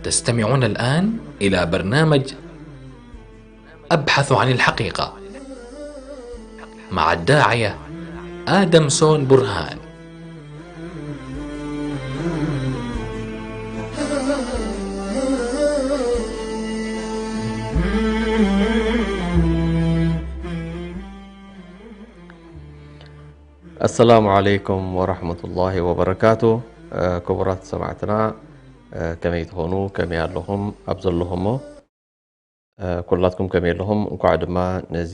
تستمعون الآن إلى برنامج أبحث عن الحقيقة مع الداعية آدم سون برهان. ኣሰላሙ ዓለይኩም ወራሕመቱላሂ ወበረካቱ። ክቡራት ሰማዕትና፣ ከመይ ትኾኑ? ከመይ ኣለኹም? ኣብ ዘለኹሞ ኩላትኩም ከመይ ኣለኹም? እንኳዕ ድማ ነዚ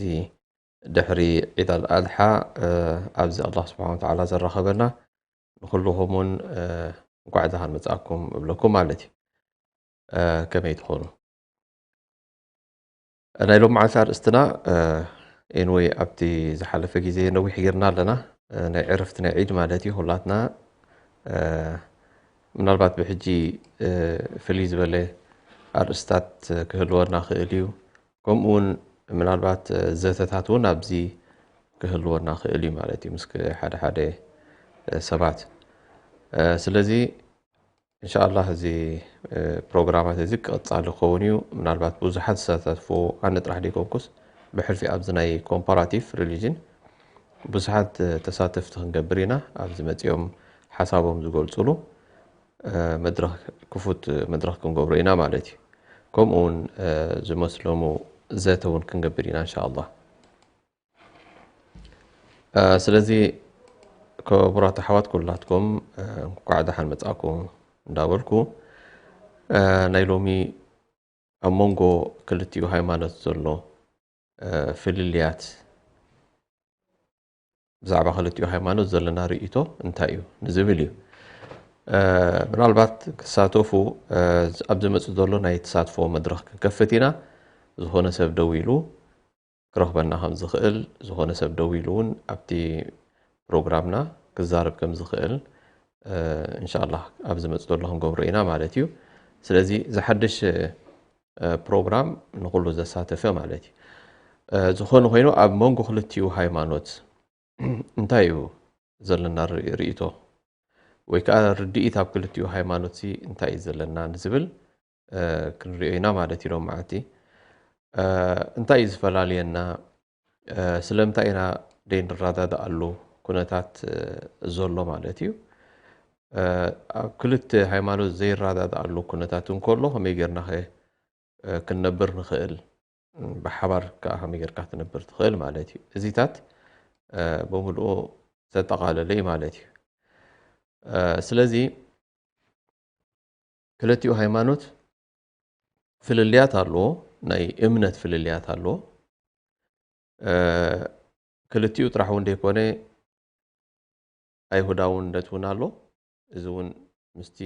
ድሕሪ ዒድ ኣልኣድሓ ኣብዚ ኣላህ ስብሓን ወተዓላ ዘራኸበና፣ ንኹልኹም እውን እንኳዕ ደሓን መጻእኩም እብለኩም ማለት እዩ። ከመይ ትኾኑ? ናይ ሎም መዓልቲ ኣርእስትና፣ ኤንወይ፣ ኣብቲ ዝሓለፈ ግዜ ነዊሕ ጌርና ኣለና። ናይ ዕረፍቲ ናይ ዒድ ማለት እዩ። ኩላትና ምናልባት ብሕጂ ፍልይ ዝበለ ኣርእስታት ክህልወና ክእል እዩ። ከምኡ እውን ምናልባት ዘተታት እውን ኣብዚ ክህልወና ክእል እዩ ማለት እዩ፣ ምስ ሓደ ሓደ ሰባት። ስለዚ እንሻኣላህ እዚ ፕሮግራማት እዚ ቀጻሊ ክኸውን እዩ። ምናልባት ብዙሓት ዝሳተፍዎ፣ ኣነ ጥራሕ ደይኮንኩስ፣ ብሕልፊ ኣብዚ ናይ ኮምፓራቲቭ ሪሊጅን ብዙሓት ተሳተፍቲ ክንገብር ኢና። ኣብዚ መጺኦም ሓሳቦም ዝገልጹሉ መድረኽ፣ ክፉት መድረኽ ክንገብሮ ኢና ማለት እዩ። ከምኡ እውን ዝመስለሙ ዘተ እውን ክንገብር ኢና እንሻኣላህ። ስለዚ ክቡራት ኣሕዋት ኩላትኩም እንኳዕ ደሓን መጻእኩም እንዳበልኩ፣ ናይ ሎሚ ኣብ መንጎ ክልቲኡ ሃይማኖት ዘሎ ፍልልያት፣ ብዛዕባ ክልቲኡ ሃይማኖት ዘለና ርእይቶ እንታይ እዩ ንዝብል እዩ። ምናልባት ክሳተፉ ኣብ ዝመጽእ ዘሎ ናይ ተሳትፎ መድረኽ ክንከፍት ኢና። ዝኾነ ሰብ ደው ኢሉ ክረኽበና ከም ዝኽእል፣ ዝኾነ ሰብ ደው ኢሉ እውን ኣብቲ ፕሮግራምና ክዛረብ ከም ዝኽእል፣ እንሻላህ ኣብ ዝመጽእ ዘሎ ክንገብሮ ኢና ማለት እዩ። ስለዚ ዝሓድሽ ፕሮግራም ንኹሉ ዘሳተፈ ማለት እዩ። ዝኾነ ኮይኑ ኣብ መንጎ ክልቲኡ ሃይማኖት እንታይ እዩ ዘለና ርእይቶ? ወይ ከዓ ርድኢት ኣብ ክልቲኡ ሃይማኖት ሲ እንታይ እዩ ዘለና ንዝብል ክንሪኦ ኢና ማለት እዩ። ሎም መዓልቲ እንታይ እዩ ዝፈላልየና? ስለምንታይ ኢና ደይ ንረዳድኣሉ ኩነታት ዘሎ ማለት እዩ? ኣብ ክልተ ሃይማኖት ዘይረዳድኣሉ ኩነታት እንከሎ ከመይ ጌርና ኸ ክንነብር ንኽእል? ብሓባር ከዓ ከመይ ጌርካ ክትነብር ትኽእል ማለት እዩ? እዚታት ብምልኡ ዘጠቓለለ እዩ ማለት እዩ። ስለዚ ክልቲኡ ሃይማኖት ፍልልያት ኣለዎ፣ ናይ እምነት ፍልልያት ኣለዎ። ክልቲኡ ጥራሕ እውን ዘይኮነ ኣይሁዳውነት እውን ኣሎ። እዚ እውን ምስቲ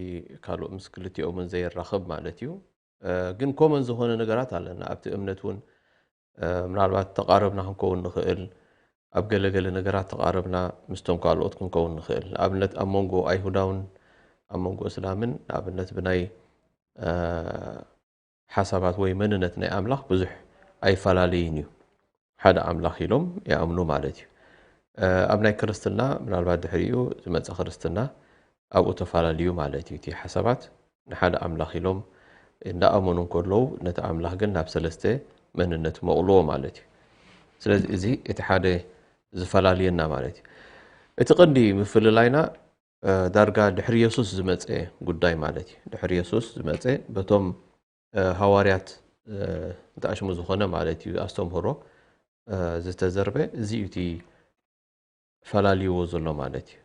ካልኦ ምስ ክልቲኦም እውን ዘይራኸብ ማለት እዩ። ግን ኮመን ዝኾነ ነገራት ኣለና ኣብቲ እምነት እውን። ምናልባት ተቓረብና ክንከውን ንኽእል፣ ኣብ ገለገለ ነገራት ተቓረብና ምስቶም ካልኦት ክንከውን ንኽእል። ንኣብነት ኣብ መንጎ ኣይሁዳውን ኣብ መንጎ እስላምን ንኣብነት ብናይ ሓሳባት ወይ መንነት ናይ ኣምላኽ ብዙሕ ኣይፈላለይን እዩ። ሓደ ኣምላኽ ኢሎም ይኣምኑ ማለት እዩ። ኣብ ናይ ክርስትና ምናልባት ድሕሪኡ ዝመፀ ክርስትና ኣብኡ ተፈላለዩ ማለት እዩ። እቲ ሓሳባት ንሓደ ኣምላኽ ኢሎም እንዳኣመኑ እንከለዉ ነቲ ኣምላኽ ግን ናብ ሰለስተ መንነት መቕልዎ ማለት እዩ። ስለዚ እዚ እቲ ሓደ ዝፈላልየና ማለት እዩ። እቲ ቀንዲ ምፍልላይና ዳርጋ ድሕሪ የሱስ ዝመፀ ጉዳይ ማለት እዩ። ድሕሪ የሱስ ዝመፀ በቶም ሃዋርያት እንተኣሽሙ ዝኾነ ማለት እዩ ኣስተምህሮ ዝተዘርበ እዚ እዩ እቲ ፈላልይዎ ዘሎ ማለት እዩ።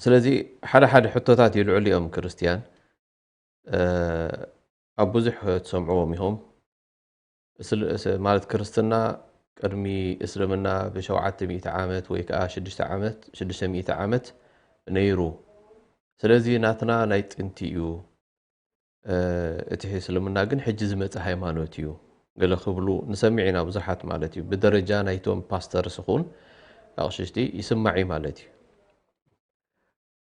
ስለዚ ሓደ ሓደ ሕቶታት ይልዕሉ እዮም ክርስትያን ኣብ ብዙሕ ትሰምዕዎም ኢኹም። ማለት ክርስትና ቅድሚ እስልምና ብሸውዓተ ሚእቲ ዓመት ወይ ከዓ ሽዱሽተ ዓመት ሽዱሽተ ሚእቲ ዓመት ነይሩ። ስለዚ ናትና ናይ ጥንቲ እዩ። እቲ እስልምና ግን ሕጂ ዝመፀ ሃይማኖት እዩ። ገለ ክብሉ ንሰምዕ ኢና ብዙሓት ማለት እዩ። ብደረጃ ናይቶም ፓስተርስ ይኹን ኣቕሽሽቲ ይስማዕ እዩ ማለት እዩ።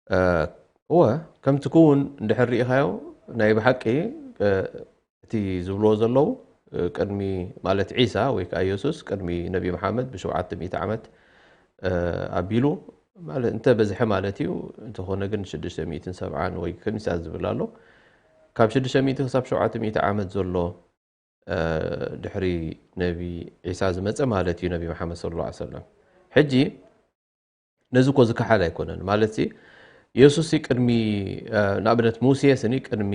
እ፣ እወ፣ ከምቲ ክውን እንድሕር ርኢኻዮ፣ ናይ ብሓቂ፣ እ፣ እቲ ዝብልዎ ዘለዉ፣ እ፣ ቅድሚ፣ ማለት ዒሳ ወይ ከኣ የሱስ ቅድሚ ነቢ መሓመድ ብሸውዓተ ሚእቲ ዓመት፣ እ፣ ኣቢሉ፣ ማለት እንተ በዝሐ ማለት እዩ። እንተኾነ ግን ሽዱሽተ ሚእትን ሰብዓን ወይ ከምዚኣ ዝብል ኣሎ። ካብ ሽዱሽተ ሚእቲ ክሳብ ሸውዓተ ሚእቲ ዓመት ዘሎ፣ እ፣ ድሕሪ ነቢ ዒሳ ዝመጸ ማለት እዩ፣ ነቢ መሓመድ ሰለላሁ ዐለይሂ ወሰለም። ሕጂ ነዚ እኮ ዝከሓድ ኣይኮነን። ማለት ሲ፣ የሱስ ሲ ቅድሚ፣ እ፣ ንኣብነት ሙሴ ስኒ ቅድሚ፣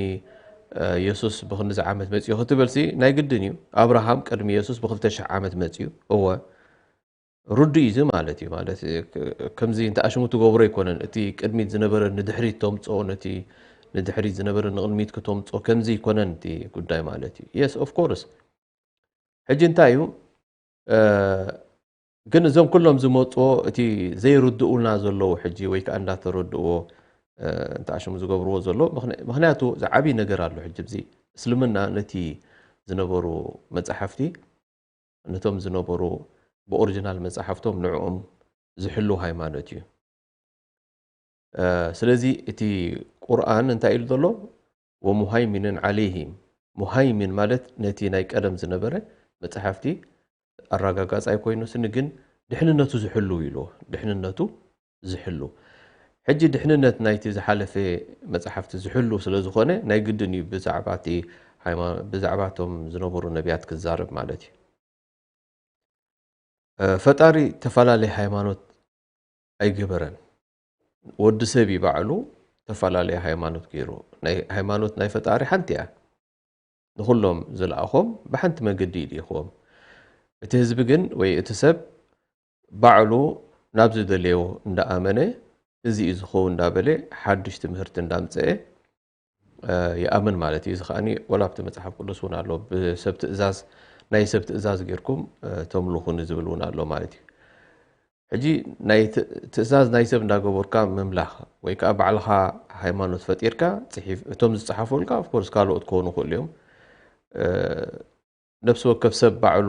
እ፣ የሱስ ብኽንድዚ ዓመት መጺኡ ክትብል ሲ ናይ ግድን እዩ። ኣብርሃም ቅድሚ የሱስ ብኽልተ ሽሕ ዓመት መጺኡ። እወ፣ ርዱእ እዩ እዚ ማለት እዩ። ማለት፣ እ፣ ክ-፣ ከምዚ እንተ ኣሽሙ ትገብሮ ኣይኮነን። እቲ ቅድሚት ዝነበረ ንድሕሪት ተምጽኦ፣ ነቲ ንድሕሪት ዝነበረ ንቕድሚት ክተምጽኦ፣ ከምዚ ኣይኮነን እቲ ጉዳይ ማለት እዩ። የስ፣ ኦፍ ኮርስ። ሕጂ እንታይ እዩ? እ፣ ግን እዞም ኩሎም ዝመጽዎ እቲ ዘይርድኡልና ዘለዉ ሕጂ ወይ ከኣ እንዳተረድእዎ፣ እ፣ እንተ ኣሽሙ ዝገብርዎ ዘሎ ምኽንያ-፣ ምኽንያቱ ዝዓብይ ነገር ኣሎ። ሕጂ እዚ እስልምና ነቲ ዝነበሩ መጻሕፍቲ፣ ነቶም ዝነበሩ ብኦሪጂናል መጻሕፍቶም ንዕኦም ዝሕሉ ሃይማኖት እዩ። እ፣ ስለዚ እቲ ቁርኣን እንታይ ኢሉ ዘሎ? "ወሙሃይሚንን ዓለይሂም።" ሙሃይሚን ማለት ነቲ ናይ ቀደም ዝነበረ መጽሓፍቲ ኣረጋጋጻይ ኮይኑ ስኒ ግን ድሕንነቱ ዝሕሉ ኢሉ፣ ድሕንነቱ ዝሕሉ። ሕጂ ድሕንነት ናይቲ ዝሓለፈ መጽሓፍቲ ዝሕሉ ስለ ዝኾነ ናይ ግድን እዩ ብዛዕባ እቲ ሃይማ-፣ ብዛዕባ እቶም ዝነበሩ ነቢያት ክዛረብ ማለት እዩ። እ፣ ፈጣሪ ተፈላለየ ሃይማኖት ኣይገበረን። ወዲ ሰብ እዩ ባዕሉ ተፈላለየ ሃይማኖት ገይሩ። ናይ ሃይማኖት ናይ ፈጣሪ ሓንቲ እያ። ንኹሎም ዝለኣኾም ብሓንቲ መገዲ እዩ ልኢኽዎም። እቲ ህዝቢ ግን ወይ እቲ ሰብ ባዕሉ ናብ ዝደለዮ እንዳኣመነ፣ እዚ እዩ ዝኸውን እንዳበለ ሓድሽ ትምህርቲ እንዳምጸኤ፣ እ፣ ይኣምን ማለት እዩ። እዚ ከኣኒ ወላ ኣብቲ መጽሓፍ ቅዱስ እውን ኣሎ። ብሰብ ትእዛዝ፣ ናይ ሰብ ትእዛዝ ጌርኩም፣ እ፣ ተምልኹኒ ዝብል እውን ኣሎ ማለት እዩ። ሕጂ ናይ ት-፣ ትእዛዝ ናይ ሰብ እንዳገበርካ ምምላኽ ወይ ከኣ ባዕልኻ ሃይማኖት ፈጢርካ ጽሒፍ-፣ እቶም ዝጸሓፉልካ ኦፍ ኮርስ ካልኦት ክኾኑ ይኽእሉ እዮም። እ፣ ነፍሲ ወከፍ ሰብ ባዕሉ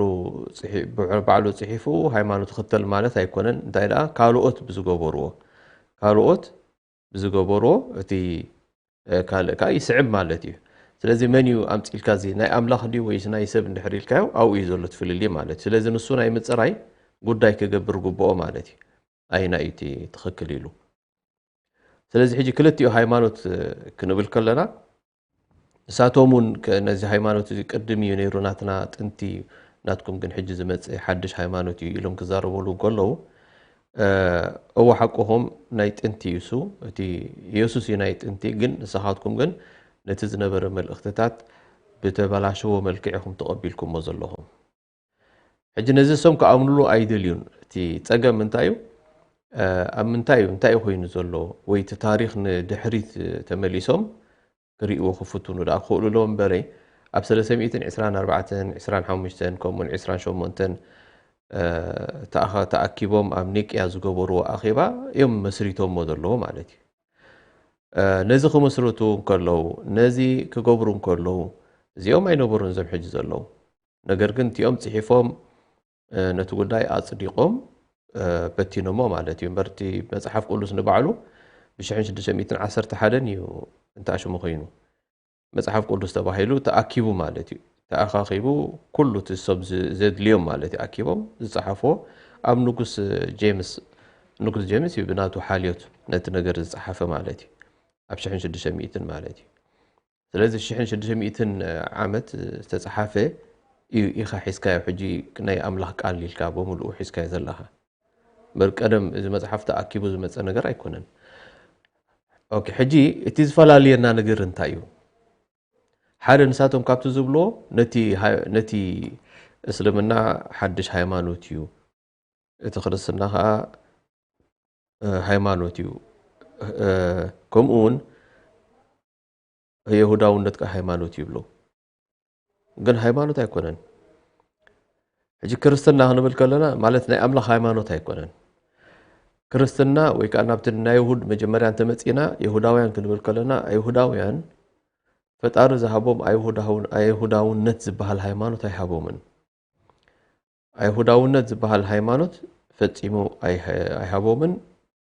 ጽሒ-፣ ባዕ-፣ ባዕሉ ጽሒፉ ሃይማኖት ይኽተል ማለት ኣይኮነን። እንታይ ደኣ ካልኦት ብዝገበርዎ፣ ካልኦት ብዝገበርዎ እቲ፣ እ፣ ካልእ ከኣ ይስዕብ ማለት እዩ። ስለዚ መን እዩ ኣምጺልካ እዚ ናይ ኣምላኽ ድዩ ወይስ ናይ ሰብ እንድሕር ኢልካዮ ኣብኡ እዩ ዘሎ እቲ ፍልልይ ማለት እዩ። ስለዚ ንሱ ናይ ምጽራይ ጉዳይ ክገብር ግብኦ ማለት እዩ። ኣይናይ እቲ ትኽክል ኢሉ። ስለዚ ሕጂ ክልቲኡ ሃይማኖት፣ እ፣ ክንብል ከለና ንሳቶም እውን ከ-፣ ነዚ ሃይማኖት እዚ ቅድም እዩ ነይሩ፣ ናትና ጥንቲ እዩ፣ ናትኩም ግን ሕጂ ዝመጽእ ሓድሽ ሃይማኖት እዩ ኢሎም ክዛረበሉ እንከለዉ፣ እ፣ እወ ሓቅኹም ናይ ጥንቲ እዩ እሱ፣ እቲ የሱስ እዩ ናይ ጥንቲ፣ ግን ንስኻትኩም ግን ነቲ ዝነበረ መልእኽትታት ብተበላሸወ መልክዕ ኢኹም ተቐቢልኩሞ ዘለኹም። ሕጂ ነዚ እሶም ክኣምኑሉ ኣይደልዩን። እቲ ጸገም እንታይ እዩ? እ፣ ኣብ ምንታይ እዩ፣ እንታይ እዩ ኮይኑ ዘሎ? ወይ እቲ ታሪኽ ንድሕሪት ተመሊሶም ክርእይዎ ክፍትኑ ደኣ ክኽእሉ ኣለዎም እምበረይ፣ ኣብ ሰለስተ ሚእትን ዕስራን ኣርባዕተን፣ ዕስራን ሓሙሽተን፣ ከምኡውን ዕስራን ሸሞንተን፣ እ፣ ተኣኻ-፣ ተኣኪቦም ኣብ ኒቅያ ዝገበርዎ ኣኼባ እዮም መስሪቶሞ ዘለዉ ማለት እዩ። እ፣ ነዚ ክምስርቱ እንከለዉ፣ ነዚ ክገብሩ እንከለዉ፣ እዚኦም ኣይነበሩን እዞም ሕጂ ዘለዉ። ነገር ግን እቲኦም ጽሒፎም፣ እ፣ ነቲ ጉዳይ ኣጽዲቖም፣ እ፣ በቲኖሞ ማለት እዩ። እምበር እቲ መጽሓፍ ቅዱስ ንባዕሉ ብሽሕን ሽዱሽተ ሚእትን ዓሰርተ ሓደን እዩ እንተ ኣሽሙ ኮይኑ። መጽሓፍ ቅዱስ ተባሂሉ ተኣኪቡ ማለት እዩ። ተኣኻኺቡ ኩሉ እቲ ሰብ ዝ-፣ ዘድልዮም ማለት እዩ ኣኪቦም ዝጸሓፍዎ ኣብ ንጉስ ጄምስ፣ ንጉስ ጄምስ እዩ ብናቱ ሓልዮት ነቲ ነገር ዝጸሓፈ ማለት እዩ። ኣብ ሽሕን ሽዱሽተ ሚእትን ማለት እዩ። ስለዚ ሽሕን ሽዱሽተ ሚእትን ዓመት ዝተጸሓፈ እዩ ኢኻ ሒዝካዮ፣ ሕጂ ናይ ኣምላኽ ቃል ኢልካ ብምሉኡ ሒዝካዮ ዘለኻ። እምበር ቀደም እዚ መጽሓፍ ተኣኪቡ ዝመጸ ነገር ኣይኮነን። ኦኬ፣ ሕጂ እቲ ዝፈላልየና ነገር እንታይ እዩ? ሓደ ንሳቶም ካብቲ ዝብልዎ ነቲ ሃ-፣ ነቲ እስልምና ሓድሽ ሃይማኖት እዩ፣ እቲ ክርስትና ኸኣ፣ እ፣ ሃይማኖት እዩ፣ እ፣ ከምኡ እውን የሁዳውነት ከኣ ሃይማኖት ይብሉ። ግን ሃይማኖት ኣይኮነን። ሕጂ ክርስትና ክንብል ከለና ማለት ናይ ኣምላኽ ሃይማኖት ኣይኮነን። ክርስትና ወይ ከኣ ናብቲ ናይ ይሁድ መጀመርያ እንተመጺእና፣ የሁዳውያን ክንብል ከለና፣ ኣይሁዳውያን ፈጣሪ ዝሃቦም ኣይሁዳውን-፣ ኣይሁዳውነት ዝበሃል ሃይማኖት ኣይሃቦምን። ኣይሁዳውነት ዝበሃል ሃይማኖት ፈጺሙ ኣይሃ-፣ ኣይሃቦምን፣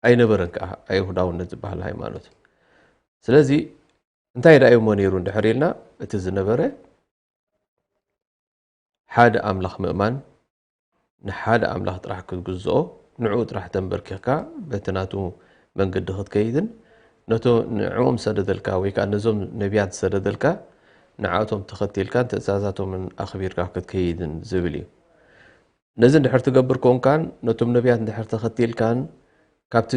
ኣይነበረን ከዓ ኣይሁዳውነት ዝበሃል ሃይማኖት። ስለዚ እንታይ ደኣ እዩሞ ነይሩ እንድሕር ኢልና፣ እቲ ዝነበረ ሓደ ኣምላኽ ምእማን፣ ንሓደ ኣምላኽ ጥራሕ ክትግዝኦ፣ ንዕኡ ጥራሕ ተንበርኪኽካ በቲ ናቱ መንገዲ ክትከይድን፣ ነቶ ንዕኦም ዝሰደደልካ ወይ ከዓ ነዞም ነቢያት ዝሰደደልካ ንዓቶም ተኸቲልካን ትእዛዛቶምን ኣኽቢርካ ክትከይድን ዝብል እዩ። ነዚ እንድሕር ትገብር ኮንካን፣ ነቶም ነቢያት እንድሕር ተኸቲልካን፣ ካብቲ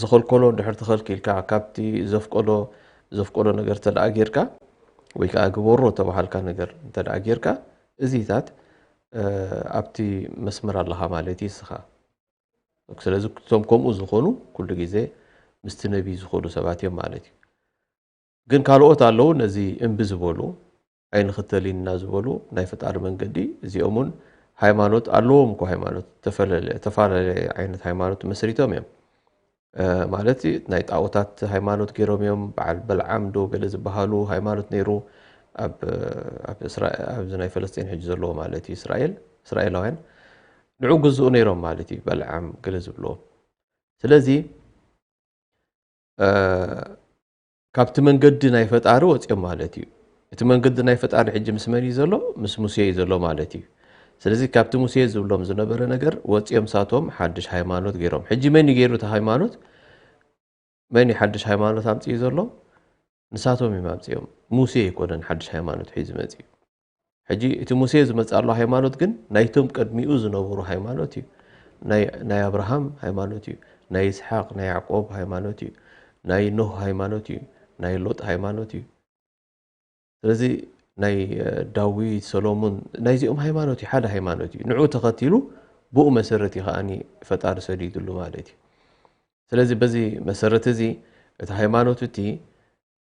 ዝኸልከሎ እንድሕር ተኸልኪልካ፣ ካብቲ ዘፍቀዶ፣ ዘፍቀዶ ነገር እንተ ደኣ ጌርካ፣ ወይ ከዓ ግበሮ እተባሃልካ ነገር እንተ ደኣ ጌርካ፣ እዚታት፣ እ፣ ኣብቲ መስመር ኣለኻ ማለት እዩ ንስኻ። ስለዚ እቶም ከምኡ ዝኾኑ ኩሉ ግዜ ምስቲ ነቢይ ዝኸዱ ሰባት እዮም ማለት እዩ። ግን ካልኦት ኣለዉ ነዚ እምቢ ዝበሉ፣ ኣይንኽተልን ኢና ዝበሉ ናይ ፈጣሪ መንገዲ። እዚኦም እውን ሃይማኖት ኣለዎም እኮ፣ ሃይማኖት ተፈላለየ፣ ተፈላለየ ዓይነት ሃይማኖት መስሪቶም እዮም። እ፣ ማለት ናይ ጣዖታት ሃይማኖት ገይሮም እዮም። በዓል በልዓም ዶ ገለ ዝበሃሉ ሃይማኖት ነይሩ ኣብ፣ ኣብ እስራ-፣ ኣብዚ ናይ ፈለስጢን ሕጂ ዘለዎ ማለት እዩ፣ እስራኤል፣ እስራኤላውያን ንዑ ግዝኡ ነይሮም ማለት እዩ፣ በልዓም ገለ ዝብልዎ። ስለዚ፣ እ፣ ካብቲ መንገዲ ናይ ፈጣሪ ወጺኦም ማለት እዩ። እቲ መንገዲ ናይ ፈጣሪ ሕጂ ምስ መን እዩ ዘሎ? ምስ ሙሴ እዩ ዘሎ ማለት እዩ። ስለዚ ካብቲ ሙሴ ዝብሎም ዝነበረ ነገር ወጺኦም ሳቶም ሓድሽ ሃይማኖት ገይሮም። ሕጂ መን እዩ ገይሩ እቲ ሃይማኖት? መን እዩ ሓድሽ ሃይማኖት ኣምጺኡ ዘሎ? ንሳቶም እዮም ኣምጺኦም። ሙሴ ኣይኮነን ሓድሽ ሃይማኖት ሒዙ መጺኡ። ሕጂ እቲ ሙሴ ዝመጽኣሉ ሃይማኖት ግን ናይቶም ቅድሚኡ ዝነበሩ ሃይማኖት እዩ። ናይ፣ ናይ ኣብርሃም ሃይማኖት እዩ። ናይ ይስሓቅ፣ ናይ ያዕቆብ ሃይማኖት እዩ። ናይ ኖህ ሃይማኖት እዩ። ናይ ሎጥ ሃይማኖት እዩ። ስለዚ ናይ፣ እ፣ ዳዊት፣ ሰሎሞን፣ ናይዚኦም ሃይማኖት እዩ፣ ሓደ ሃይማኖት እዩ። ንዑ ተኸቲሉ ብኡ መሰረት እዩ ከኣኒ ፈጣሪ ሰዲድሉ ማለት እዩ። ስለዚ በዚ መሰረት እዚ እቲ ሃይማኖት እቲ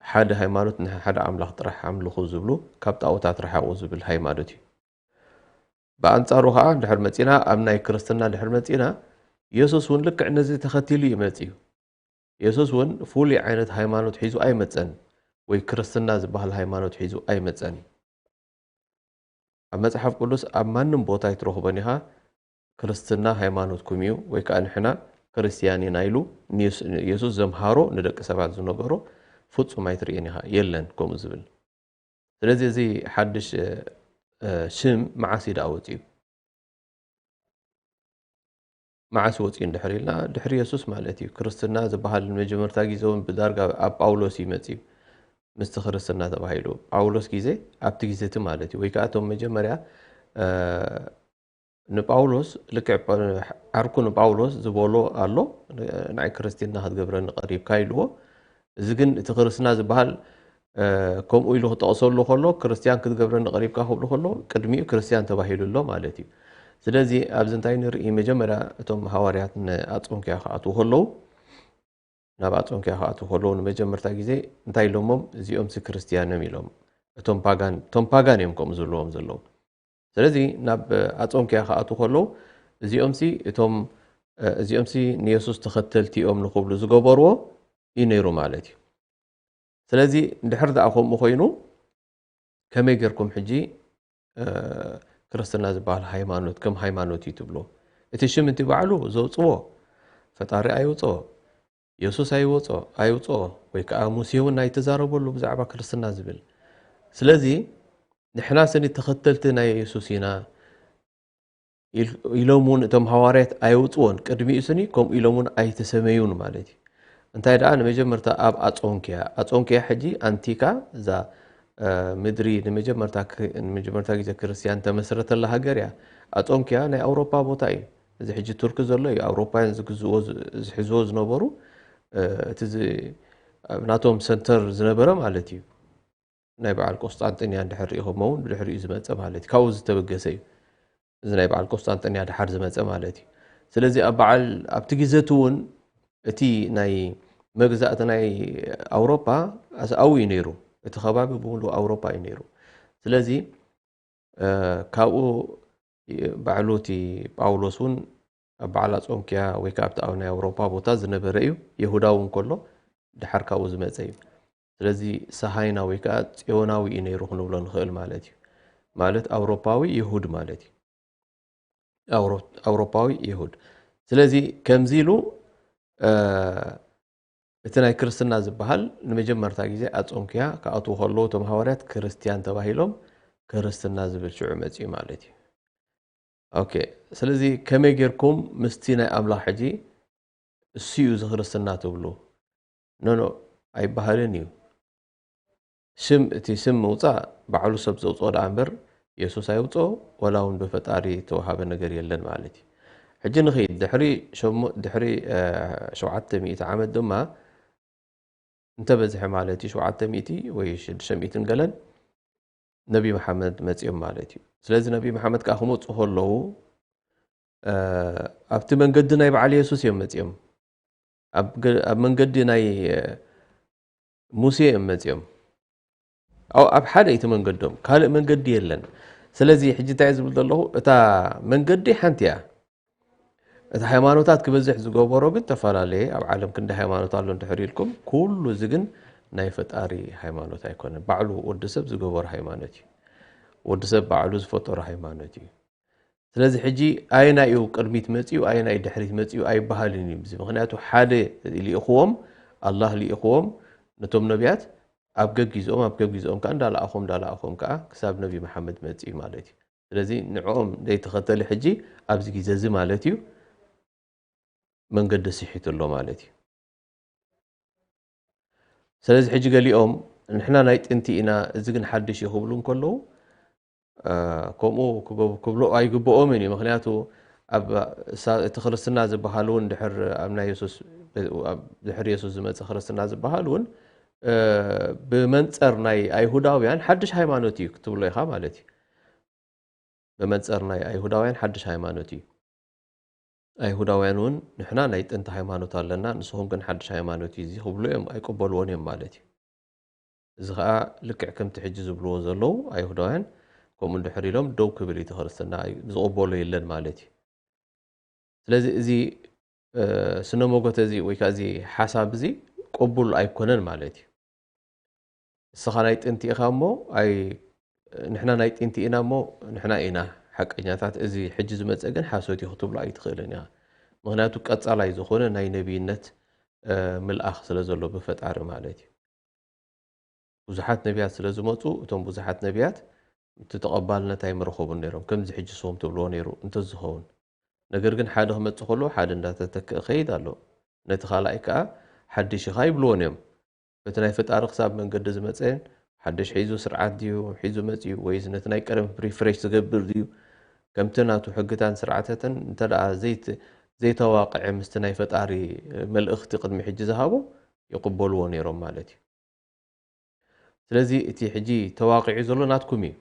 ሓደ ሃይማኖት ንሓደ ኣምላኽ ጥራሕ ኣምልኹ ዝብሉ፣ ካብ ጣዖታት ርሓቑ ዝብል ሃይማኖት እዩ። ብኣንጻሩ ኸኣ እንድሕር መጺና፣ ኣብ ናይ ክርስትና እንድሕር መጺና፣ የሱስ እውን ልክዕ ነዚ ተኸቲሉ እዩ መጺኡ። የሱስ እውን ፍሉይ ዓይነት ሃይማኖት ሒዙ ኣይመጸን፣ ወይ ክርስትና ዝበሃል ሃይማኖት ሒዙ ኣይመጸን። ኣብ መጽሓፍ ቅዱስ ኣብ ማንም ቦታ ኣይትረኽቦን ኢኻ፣ ክርስትና ሃይማኖትኩም እዩ፣ ወይ ከኣ ንሕና ክርስትያን ኢና ኢሉ ንየሱ-፣ የሱስ ዘምሃሮ፣ ንደቂ ሰባት ዝነገሮ ፍጹም ኣይትርእን ኢኻ። የለን ከምኡ ዝብል። ስለዚ እዚ ሓድሽ፣ እ፣ እ፣ ሽም መዓስ እዩ ደኣ ወጺኡ? መዓስ ወጺኡ እንድሕር ኢልና፣ ድሕሪ የሱስ ማለት እዩ። ክርስትና ዝበሃል ንመጀመርታ ግዜ እውን ብዳርጋ ኣብ ጳውሎስ እዩ መጺኡ፣ ምስቲ ክርስትና ተባሂሉ። ጳውሎስ ግዜ፣ ኣብቲ ግዜ እቲ ማለት እዩ። ወይ ከኣ እቶም መጀመርያ፣ እ፣ ንጳውሎስ፣ ልክዕ ጳ-፣ ዓርኩ ንጳውሎስ ዝበሎ ኣሎ፣ ን-፣ ንዓይ ክርስትና ክትገብረኒ ቀሪብካ ኢልዎ። እዚ ግን እቲ ክርስትና ዝበሃል፣ እ፣ ከምኡ ኢሉ ክጠቕሰሉ ከሎ፣ ክርስትያን ክትገብረኒ ቀሪብካ ክብሉ ከሎ፣ ቅድሚኡ ክርስትያን ተባሂሉ ኣሎ ማለት እዩ። ስለዚ ኣብዚ እንታይ ንርኢ? መጀመርያ እቶም ሃዋርያት ንኣንጾክያ ክኣትዉ ከለዉ፣ ናብ ኣንጾክያ ክኣትዉ ከለዉ ንመጀመርታ ግዜ እንታይ ኢሎሞም? እዚኦምሲ ክርስትያን እዮም ኢሎም። እቶም ፓጋን፣ እቶም ፓጋን እዮም ከምኡ ዝብልዎም ዘለዉ። ስለዚ ናብ ኣንጾክያ ክኣትዉ ከለዉ እዚኦምሲ እቶም፣ እ፣ እዚኦምሲ ንየሱስ ተኸተልቲ እዮም ንኽብሉ ዝገበርዎ እዩ ነይሩ ማለት እዩ። ስለዚ እንድሕር ደኣ ከምኡ ኮይኑ ከመይ ጌርኩም ሕጂ፣ እ፣ ክርስትና ዝበሃል ሃይማኖት ከም ሃይማኖት እዩ ትብሎ? እቲ ሽም እቲ ባዕሉ ዘውጽዎ ፈጣሪ ኣይውጽኦ፣ የሱስ ኣይወጾ-፣ ኣይውጽኦ፣ ወይ ከኣ ሙሴ እውን ኣይተዛረበሉ ብዛዕባ ክርስትና ዝብል። ስለዚ ንሕና ስኒ ተኸተልቲ ናይ የሱስ ኢና ኢል-፣ ኢሎም እውን እቶም ሃዋርያት ኣየውጽዎን፣ ቅድሚኡ ስኒ ከምኡ ኢሎም እውን ኣይተሰመዩን ማለት እዩ። እንታይ ደኣ ንመጀመርታ ኣብ ኣጾንክያ፣ ኣጾንክያ ሕጂ ኣንቲካ እዛ፣ እ፣ ምድሪ ንመጀመርታ ክሪ-፣ ንመጀመርታ ግዜ ክርስትያን ተመስረተላ ሃገር እያ። ኣጾንክያ ናይ ኣውሮፓ ቦታ እዩ። እዚ ሕጂ ቱርኪ ዘሎ እዩ። ኣውሮፓውያን ዝግዝእዎ ዝ-፣ ዝሕዝዎ ዝነበሩ፣ እ፣ እቲ ዝ-፣ ኣብ ናቶም ሰንተር ዝነበረ ማለት እዩ። ናይ በዓል ቆስጣንጥንያ እንድሕር ርኢኹሞ እውን ብድሕሪኡ ዝመጸ ማለት እዩ። ካብኡ ዝተበገሰ እዩ። እዚ ናይ በዓል ቆስጣንጥንያ ደሓር ዝመጸ ማለት እዩ። ስለዚ ኣብ በዓል፣ ኣብቲ ግዜ እቲ እውን እቲ ናይ መግዛእቲ ናይ ኣውሮፓ ኣስኣዊ እዩ ነይሩ። እቲ ከባቢ ብምሉእ ኣውሮፓ እዩ ነይሩ። ስለዚ፣ እ፣ ካብኡ ባዕሉ እቲ ጳውሎስ እውን ኣብ በዓል ኣጾንክያ ወይ ከኣ ኣብቲ ኣብ ናይ ኣውሮፓ ቦታ ዝነበረ እዩ። የሁዳ እውን ከሎ ደሓር ካብኡ ዝመጸ እዩ። ስለዚ ሰሃይና ወይ ከዓ ጽዮናዊ እዩ ነይሩ ክንብሎ ንኽእል ማለት እዩ። ማለት ኣውሮፓዊ ይሁድ ማለት እዩ። ኣውሮ-፣ ኣውሮፓዊ ይሁድ። ስለዚ ከምዚ ኢሉ፣ እ፣ እቲ ናይ ክርስትና ዝበሃል ንመጀመርታ ግዜ ኣጾንክያ ክኣትዉ ከለዉ እቶም ሃዋርያት ክርስትያን ተባሂሎም ክርስትና ዝብል ሽዑ መጺኡ ማለት እዩ። ኦኬ፣ ስለዚ ከመይ ጌርኩም ምስቲ ናይ ኣምላኽ ሕጂ እሱ እዩ እዚ ክርስትና ትብሉ? ኖ፣ ኖ፣ ኣይበሃልን እዩ። ስም፣ እቲ ስም ምውጻእ ባዕሉ ሰብ ዘውጽኦ ደኣ እምበር የሱስ ኣይውጽኦ፣ ወላ እውን ብፈጣሪ ዝተዋሃበ ነገር የለን ማለት እዩ። ሕጂ ንኽይድ፣ ድሕሪ ሸሞ-፣ ድሕሪ፣ እ፣ ሸውዓተ ሚእቲ ዓመት ድማ እንተበዝሐ ማለት እዩ፣ ሸውዓተ ሚእቲ ወይ ሽዱሽተ ሚእትን ገለን ነቢ መሓመድ መጺኦም ማለት እዩ። ስለዚ ነቢ መሓመድ ከኣ ክመጹ ከለዉ፣ እ፣ ኣብቲ መንገዲ ናይ በዓል የሱስ እዮም መጺኦም። ኣብ ገ-፣ ኣብ መንገዲ ናይ፣ እ፣ ሙሴ እዮም መጺኦም። ኣብ፣ ኣብ ሓደ እቲ መንገዶም፣ ካልእ መንገዲ የለን። ስለዚ ሕጂ እንታይ ዝብል ዘለኹ፣ እታ መንገዲ ሓንቲ እያ። እቲ ሃይማኖታት ክበዝሕ ዝገበሮ ግን ተፈላለየ። ኣብ ዓለም ክንዲ ሃይማኖት ኣሎ እንድሕር ኢልኩም፣ ኩሉ እዚ ግን ናይ ፈጣሪ ሃይማኖት ኣይኮነን። ባዕሉ ወዲ ሰብ ዝገበሮ ሃይማኖት እዩ። ወዲ ሰብ ባዕሉ ዝፈጠሮ ሃይማኖት እዩ። ስለዚ ሕጂ ኣየናይ እዩ ቅድሚት መጺኡ፣ ኣየናይ ድሕሪት መጺኡ ኣይበሃልን እዩ። እዚ ምኽንያቱ ሓደ ልኢኽዎም፣ ኣላህ ልኢኽዎም ነቶም ነቢያት ኣብ ገጊዝኦም፣ ኣብ ገጊዝኦም ከኣ እንዳለኣኾም፣ እንዳለኣኾም ከኣ ክሳብ ነቢ መሓመድ መጺኡ ማለት እዩ። ስለዚ ንዕኦም ዘይተኸተለ ሕጂ ኣብዚ ግዜ እዚ ማለት እዩ መንገዲ ስሒቱ ኣሎ ማለት እዩ። ስለዚ ሕጂ ገሊኦም ንሕና ናይ ጥንቲ ኢና፣ እዚ ግን ሓድሽ እዩ ክብሉ እንከለዉ፣ እ፣ ከምኡ ክብ-፣ ክብሎ ኣይግብኦምን እዩ። ምኽንያቱ ኣብ ሳ-፣ እቲ ክርስትና ዝበሃል እውን ድሕር ኣብ ናይ የሱስ፣ ኣብ ድሕሪ የሱስ ዝመጸ ክርስትና ዝበሃል እውን፣ እ፣ ብመንጸር ናይ ኣይሁዳውያን ሓድሽ ሃይማኖት እዩ ክትብሎ ኢኻ ማለት እዩ። ብመንጸር ናይ ኣይሁዳውያን ሓድሽ ሃይማኖት እዩ። ኣይሁዳውያን እውን ንሕና ናይ ጥንቲ ሃይማኖት ኣለና፣ ንስኹም ግን ሓድሽ ሃይማኖት እዩ እዚ ክብሉ እዮም፣ ኣይቅበልዎን እዮም ማለት እዩ። እዚ ኸኣ ልክዕ ከምቲ ሕጂ ዝብልዎ ዘለዉ ኣይሁዳውያን ከምኡ እንድሕር ኢሎም ደው ክብል እዩ እቲ ክርስትና፣ ዝቕበሎ የለን ማለት እዩ። ስለዚ እዚ፣ እ፣ ስነ መጎተ እዚ ወይ ከኣ እዚ ሓሳብ እዚ ቅቡል ኣይኮነን ማለት እዩ። እስኻ ናይ ጥንቲ ኢኻ እሞ ኣይ-፣ ንሕና ናይ ጥንቲ ኢና እሞ ንሕና ኢና ሓቀኛታት፣ እዚ ሕጂ ዝመጸ ግን ሓሶት እዩ ክትብሎ ኣይትኽእልን ኢኻ። ምኽንያቱ ቀጻላይ ዝኾነ ናይ ነቢይነት፣ እ፣ ምልኣኽ ስለ ዘሎ ብፈጣሪ ማለት እዩ። ብዙሓት ነቢያት ስለ ዝመጹ፣ እቶም ብዙሓት ነቢያት እቲ ተቐባልነት ኣይምረኸቡን ነይሮም፣ ከምዚ ሕጂ ንስኹም ትብልዎ ነይሩ እንተዝኸውን። ነገር ግን ሓደ ክመጽእ ከሎ ሓደ እንዳተተክአ ይኸይድ ኣሎ። ነቲ ካልኣይ ከኣ ሓድሽ ኢኻ ይብልዎን እዮም። በቲ ናይ ፈጣሪ ክሳብ መንገዲ ዝመጸን ሓድሽ ሒዙ ስርዓት ድዩ ሒዙ መጺኡ፣ ወይስ ነቲ ናይ ቀደም ሪፍሬሽ ዝገብር ድዩ? ከምቲ ናቱ ሕግታን ስርዓታትን እንተ ደኣ ዘይት-፣ ዘይተዋቅዐ ምስቲ ናይ ፈጣሪ መልእኽቲ ቅድሚ ሕጂ ዝሃቦ ይቕበልዎ ነይሮም ማለት እዩ። ስለዚ እቲ ሕጂ ተዋቂዑ ዘሎ ናትኩም እዩ።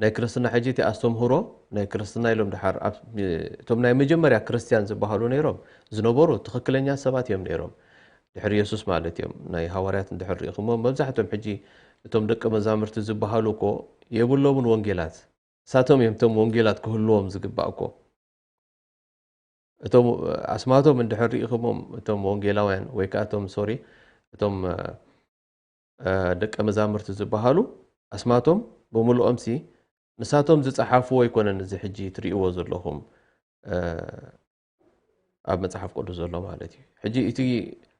ናይ ክርስትና ሕጂ እቲ ኣስተምህሮ ናይ ክርስትና ኢሎም ድሓር ኣብ-፣ እቶም ናይ መጀመርያ ክርስትያን ዝበሃሉ ነይሮም ዝነበሩ ትኽክለኛ ሰባት እዮም ነይሮም። ድሕሪ የሱስ ማለት እዮም። ናይ ሃዋርያት እንድሕር ርኢኹሞ፣ መብዛሕትኦም ሕጂ እቶም ደቀ መዛሙርቲ ዝበሃሉ እኮ የብሎምን ወንጌላት። ንሳቶም እዮም እቶም ወንጌላት ክህልዎም ዝግባእ እኮ። እቶም ኣስማቶም እንድሕር ርኢኹሞም፣ እቶም ወንጌላውያን ወይ ከኣ እቶም፣ ሶሪ፣ እቶም፣ እ፣ እ፣ ደቀ መዛሙርቲ ዝበሃሉ ኣስማቶም ብምልኦምሲ ንሳቶም ዝጸሓፍዎ ኣይኮነን፣ እዚ ሕጂ ትርእይዎ ዘለኹም፣ እ፣ ኣብ መጽሓፍ ቅዱስ ዘሎ ማለት እዩ። ሕጂ እቲ፣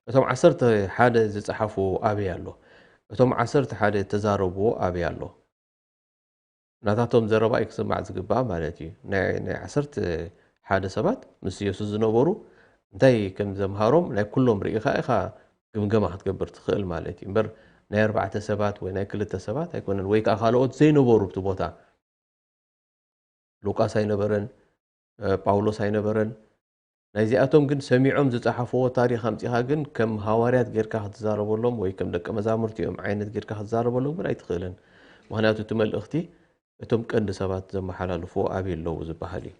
እቶም ዓሰርተ ሓደ ዝጸሓፍዎ ኣበይ ኣሎ? እቶም ዓሰርተ ሓደ እተዛረብዎ ኣበይ ኣሎ? ናታቶም ዘረባ እዩ ክስማዕ ዝግባእ ማለት እዩ። ናይ፣ ናይ ዓሰርተ ሓደ ሰባት ምስ የሱስ ዝነበሩ እንታይ ከም ዘምሃሮም ናይ ኩሎም ርኢኻ ኢኻ ግምገማ ክትገብር ትኽእል ማለት እዩ። እምበር ናይ ኣርባዕተ ሰባት ወይ ናይ ክልተ ሰባት ኣይኮነን፣ ወይ ከኣ ካልኦት ዘይነበሩ ኣብቲ ቦታ። ሉቃስ ኣይነበረን፣ እ፣ ጳውሎስ ኣይነበረን። ናይዚኣቶም ግን ሰሚዖም ዝጸሓፍዎ ታሪኽ ኣምጺኻ ግን ከም ሃዋርያት ጌርካ ክትዛረበሎም ወይ ከም ደቀ መዛሙርቲ እዮም ዓይነት ጌርካ ክትዛረበሎም ግን ኣይትኽእልን። ምኽንያቱ እቲ መልእኽቲ እቶም ቀንዲ ሰባት ዘመሓላልፍዎ ኣበይ ኣለዉ ዝበሃል እዩ።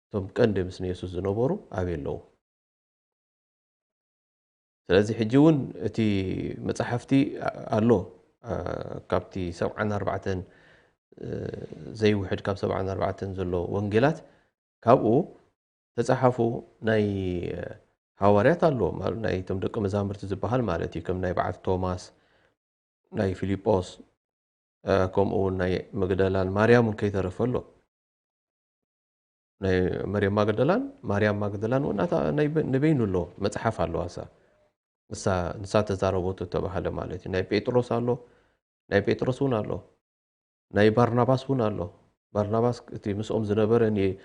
እቶም ቀንዲ ምስ የሱስ ዝነበሩ ኣበይ ኣለዉ? ስለዚ ሕጂ እውን እቲ መጻሕፍቲ ኣሎ፣ እ፣ ካብቲ ሰብዓን ኣርባዕተን፣ እ፣ ዘይውሕድ ካብ ሰብዓን ኣርባዕተን ዘሎ ወንጌላት ካብኡ ተጻሓፉ ናይ፣ እ፣ ሃዋርያት ኣሎ፣ ማለት ናይ እቶም ደቂ መዛሙርቲ ዝበሃል ማለት እዩ። ከም ናይ በዓል ቶማስ፣ ናይ ፊልጶስ፣ እ፣ ከምኡ እውን ናይ መግደላን ማርያም እውን ከይተረፈ ኣሎ። ናይ መርያም ማግደላን፣ ማርያም ማግደላን እውን ኣታ ናይ በ-፣ ንበይኑ ኣሎ፣ መጽሓፍ ኣለዋ እሳ። እሳ፣ ንሳ ተዛረበቶ እተባህለ ማለት እዩ። ናይ ጴጥሮስ ኣሎ፣ ናይ ጴጥሮስ እውን ኣሎ። ናይ ባርናባስ እውን ኣሎ። ባርናባስ እቲ ምስኦም ዝነበረ ን-፣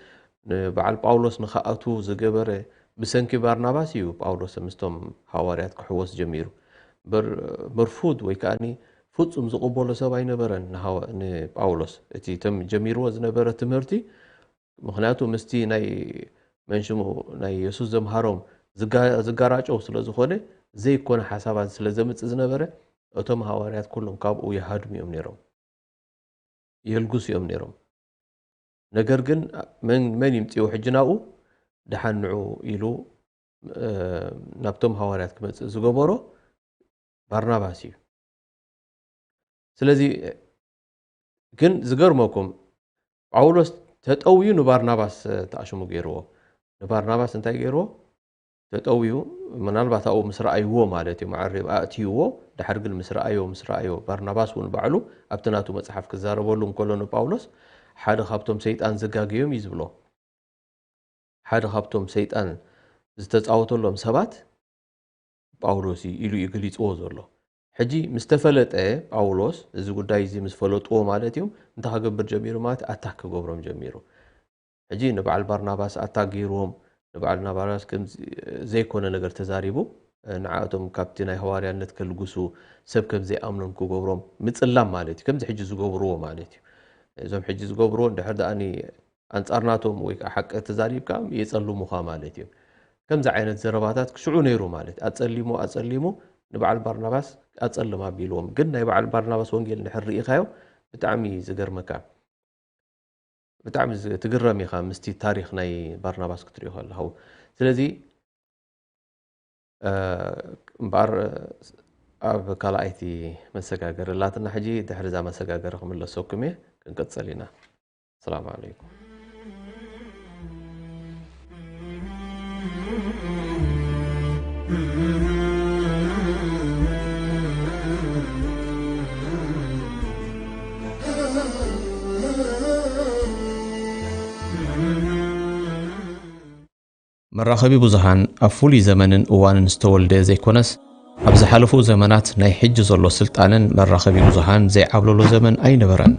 ንበዓል ጳውሎስ ንኸኣቱ ዝገበረ፣ ብሰንኪ ባርናባስ እዩ ጳውሎስ ምስቶም ሃዋርያት ክሕወስ ጀሚሩ። በር-፣ መርፉድ ወይ ከኣኒ ፍጹም ዝቕበሎ ሰብ ኣይነበረን ንሃዋ-፣ ንጳውሎስ። እቲ እቶም ጀሚርዎ ዝነበረ ትምህርቲ፣ ምኽንያቱ ምስቲ ናይ መንሽሙ ናይ የሱስ ዘምሃሮም ዝጋ-፣ ዝጋራጨው ስለ ዝኾነ፣ ዘይኮነ ሓሳባት ስለ ዘምጽእ ዝነበረ፣ እቶም ሃዋርያት ኩሎም ካብኡ ይሃድሙ እዮም ነይሮም፣ የልግሱ እዮም ነይሮም። ነገር ግን መን፣ መን ይምጽኡ ሕጂ ናብኡ? ደሓን ንዑ ኢሉ፣ እ፣ ናብቶም ሃዋርያት ክመጽእ ዝገበሮ ባርናባስ እዩ። ስለዚ ግን ዝገርመኩም፣ ጳውሎስ ተጠውዩ ንባርናባስ፣ እ፣ ተኣሽሙ ገይርዎ። ንባርናባስ እንታይ ገይርዎ? ተጠውዩ፣ ምናልባት ኣብኡ ምስ ረኣይዎ ማለት እዩ፣ መዓሪብ ኣእትይዎ። ድሓር ግን ምስ ረኣዮ፣ ምስ ረኣዮ፣ ባርናባስ እውን ባዕሉ ኣብቲ ናቱ መጽሓፍ ክዛረበሉ እንከሎ ንጳውሎስ፣ ሓደ ካብቶም ሰይጣን ዘጋገዮም እዩ ዝብሎ። ሓደ ካብቶም ሰይጣን ዝተጻወተሎም ሰባት ጳውሎስ እዩ ኢሉ እዩ ገሊጽዎ ዘሎ። ሕጂ ምስ ተፈለጠ ጳውሎስ፣ እዚ ጉዳይ እዚ ምስ ፈለጥዎ ማለት እዩ፣ እንታይ ክገብር ጀሚሩ ማለት፣ ኣታክ ክገብሮም ጀሚሩ። ሕጂ ንበዓል ባርናባስ ኣታክ ገይርዎም፣ ንበዓል ናባራስ ከም ዘይኮነ ነገር ተዛሪቡ፣ ንዓኣቶም ካብቲ ናይ ሃዋርያነት ከልግሱ፣ ሰብ ከም ዘይኣምኖም ክገብሮም ምጽላም ማለት እዩ። ከምዚ ሕጂ ዝገብርዎ ማለት እዩ። እዞም ሕጂ ዝገብርዎ እንድሕር ደኣ ኣንጻር ናቶም ወይ ከዓ ሓቂ ተዛሪብካ የጸልሙኻ ማለት እዩ። ከምዚ ዓይነት ዘረባታት ክሽዑ ነይሩ ማለት፣ ኣጸሊሙ፣ ኣጸሊሙ ንበዓል ባርናባስ ኣጸልም ኣቢልዎም። ግን ናይ በዓል ባርናባስ ወንጌል እንድሕር ርኢኻዮ ብጣዕሚ እዩ ዝገርመካ። ብጣዕሚ ዝ-፣ ትግረም ኢኻ ምስቲ ታሪኽ ናይ ባርናባስ ክትሪኦ ከለኻ። ስለዚ፣ እ፣ እምበኣር ኣብ ካልኣይቲ መሰጋገሪ ኣላትና። ሕጂ ድሕሪ እዛ መሰጋገሪ ክምለሰኩም እየ፣ ክንቅጽል ኢና። ሰላም ዓለይኩም። መራኸቢ ብዙሃን ኣብ ፍሉይ ዘመንን እዋንን ዝተወልደ ዘይኮነስ፣ ኣብ ዝሓለፉ ዘመናት ናይ ሕጂ ዘሎ ስልጣነን መራኸቢ ብዙሃን ዘይዓብለሎ ዘመን ኣይነበረን።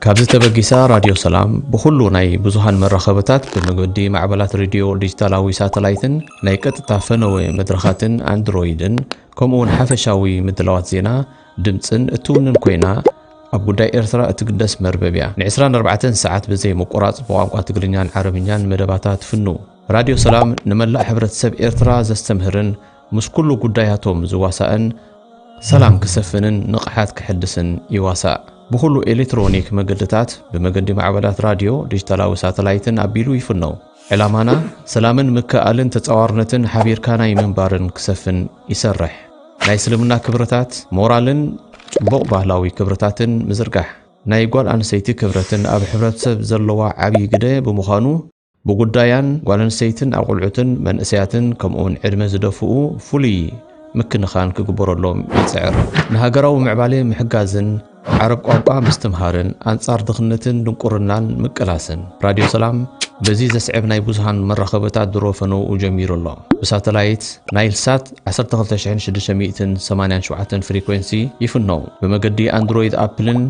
ካብዚ ተበጊሳ ራድዮ ሰላም ብኹሉ ናይ ብዙሃን መራኸብታት፣ ብመገዲ ማዕበላት ሬድዮ፣ ዲጂታላዊ ሳተላይትን ናይ ቀጥታ ፈነወ መድረኻትን ኣንድሮይድን፣ ከምኡ እውን ሓፈሻዊ ምድላዋት ዜና፣ ድምጽን እትውንን ኮይና፣ ኣብ ጉዳይ ኤርትራ እትግደስ መርበብ እያ። ን ዕስራን ኣርባዕተን ሰዓት ብዘይ ምቁራጽ ብቋንቋ ትግርኛን ዓረብኛን መደባታ ትፍኑ። ራድዮ ሰላም ንመላእ ሕብረተሰብ ኤርትራ ዘስተምህርን ምስ ኩሉ ጉዳያቶም ዝዋሳእን፣ ሰላም ክሰፍንን ንቕሓት ክሕድስን ይዋሳእ። ብኹሉ ኤሌክትሮኒክ መገድታት፣ ብመገዲ ማዕበላት ራድዮ፣ ዲጂታላዊ ሳተላይትን ኣቢሉ ይፍነው። ዕላማና ሰላምን ምክእኣልን ተጻዋርነትን ሓቢርካ ናይ ምንባርን ክሰፍን ይሰርሕ። ናይ እስልምና ክብርታት፣ ሞራልን ጽቡቕ ባህላዊ ክብርታትን ምዝርጋሕ። ናይ ጓል ኣንስተይቲ ክብረትን ኣብ ሕብረተሰብ ዘለዋ ዓብዪ ግደ ብምዃኑ፣ ብጉዳያን ጓል ኣንስተይትን ኣቑልዑትን መንእሰያትን ከምኡውን ዕድመ ዝደፍኡ ፍሉይ ምክንኻን ክግበረሎም ይጽዕር። ንሃገራዊ ምዕባለ ምሕጋዝን ዓረብ ቋንቋ ምስትምሃርን ኣንጻር ድኽነትን ድንቁርናን ምቅላስን። ራድዮ ሰላም በዚ ዘስዕብ ናይ ብዙሃን መራኸብታት ድሮ ፈነውኡ ጀሚሩ ኣሎ። ብሳተላይት ናይል ሳት ዓሰርተ ክልተ ሽሕን ሽዱሽተ ሚእትን ሰማንያን ሸውዓተን ፍሪኮንሲ ይፍነው። ብመገዲ ኣንድሮይድ ኣፕልን